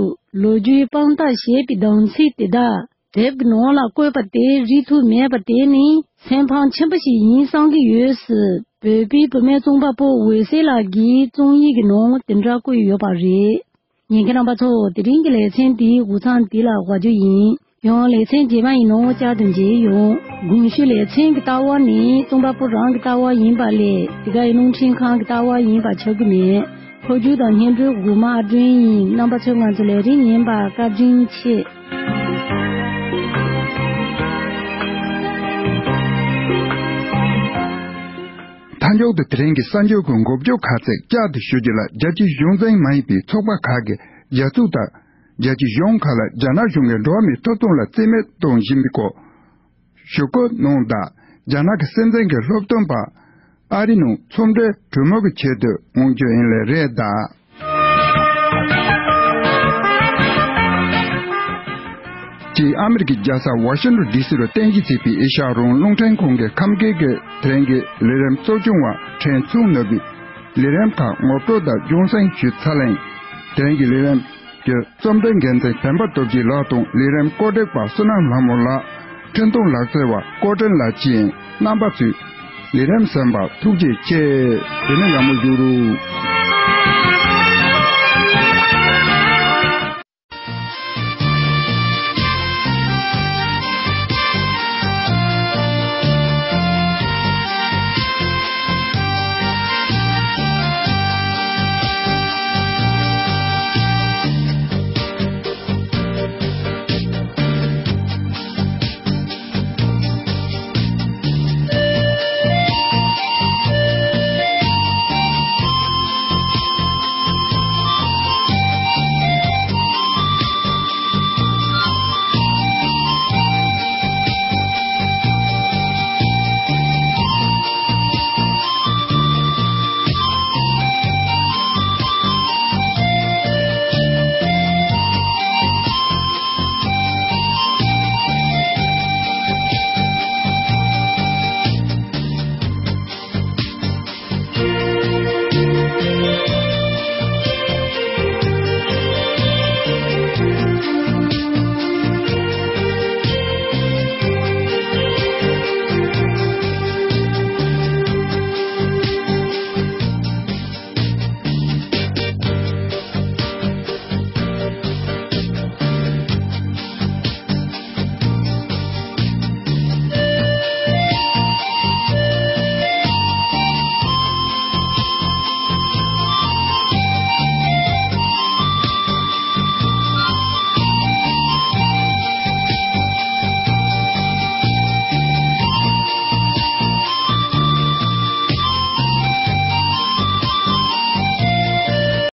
ལོ་རྒྱུས་དཔང་རྟགས་ཞེས་པའི་གདམ་ཚིག་དེ་དག་དེབ་ཀྱི་ནང་ལ་བཀོད་པ་དེ་རིག་ཐུབ་མེད་པ་དེ་ནི་སེམས་ཕམ་ཆེན་པོ་ཞིག་ཡིན་བསམ་གྱི་ཡོད་ཟེར་བོད་པའི་བུད་མེད་རྩོམ་པ་པོ་འོད་ཟེར་ལགས་ཀྱིས་རྩོམ་ཡིག་གི་ནང་དེ་འདྲ་བཀོད་ཡོད་པ་རེད། ཉན་མཁན་རྣམ་པ་ཚོ། དེ་རིང་གི་ལེ་ཚན་འདིའི་འགོ་མཚམས་འདི་ལ་བཞག་རྒྱུ་ཡིན། ཡང་ལེ་ཚན་རྗེས་མ་ཡི་ནང་བསྐྱར་དུ་མཇལ་ཡོང་། གོང་ཞུས་ལེ་ཚན་གྱི་ལྟ་བ་ནི་རྩོམ་པ་པོ་རང་གི་ལྟ་བ་ཡིན་པ་ལས་དེ་ག་ཡི་རླུང་འཕྲིན་ཁང་གི་ལྟ་བ་ཡིན་པ་ཆགས་ཀྱི་མེད། འཕྲོ་མཇུག་དང་སྙན་སྒྲོན་འགོ་མ་ཨ་སྒྲོན་ཡིན། རྣམ་པ་ཚོས་ང་ཚོ་ལས་རིམ་ཉན་པར་བཀའ་དྲིན་ཆེ། མཐའ་མཇུག་ཏུ་དེ་རིང་གི་གསར་འགྱུར་གྱི་འགོ་བརྗོད་ཁ་ཤས་བསྐྱར་དུ་ཞུ་རྒྱུ་ལ། རྒྱལ་སྤྱིའི་གཞུང་འཛིན་མ་ཡིན་པའི་ཚོགས་པ་ཁག་གིས་རྒྱལ་ཚོགས་དང་རྒྱལ་སྤྱིའི་གཞུང་ཁག་ལ་རྒྱ་ནག་གཞུང་གིས་འགྲོ་བ་མིའི་ཐོབ་ཐང་ལ་རྩིས་མེད་གཏོང་བཞིན་པའི་སྐོར་ཞུ་སྐུལ་གནང་དང་། རྒྱ་ནག་གི་སྲིད་འཛིན་གྱི་སློབ་སྟོན་པ་ཨ་རི་ནང་ཚོགས་འདུའི་གྲོས་མོལ་གྱི་ཆེད་དུ་འོང་རྒྱུ་ཡིན་ལེ་རེད་གདའ། ཅེས་ཨ་མི་རི་ཀའི་རྒྱལ་ས་ཝ་ཤིང་ཏོན་ཌི་སི་རུ་རྟེན་གཞི་བྱས་པའི་ཨེ་ཤ་ཡ་རང་དབང་རླུང་འཕྲིན་ཁང་གི་ཁམས་སྐད་ཀྱི་དེ་རིང་གི་ལས་རིམ་གཙོ་སྐྱོང་བ་ཕྲན་ཚུང་ནོར་བུས་ལས་རིམ་ཁག་ངོ་སྤྲོད་དང་སྦྱོང་གསན་ཞུས་ཚར་ལེ། དེ་རིང་གི་ལས་རིམ་གྱི་རྩོམ་སྒྲིག་འགན་འཛིན་བན་པ་སྟོབས་རྒྱས་ལགས་དང་ལས་རིམ་བཀོད་སྒྲིག་པ་བསོད་ནམས་ལྷ་མོ་ལགས། འཕྲིན་གཏོང་ལག་རྩལ་བ་ཀོ་ཀྲེན་ལགས་བཅས་རྣམ་པ་ཚོས་ལས་རིམ་གསན་པར་ཐུགས་རྗེ་ཆེ། དེ་ནས་ཡག་མོ་བཞུགས་རོགས།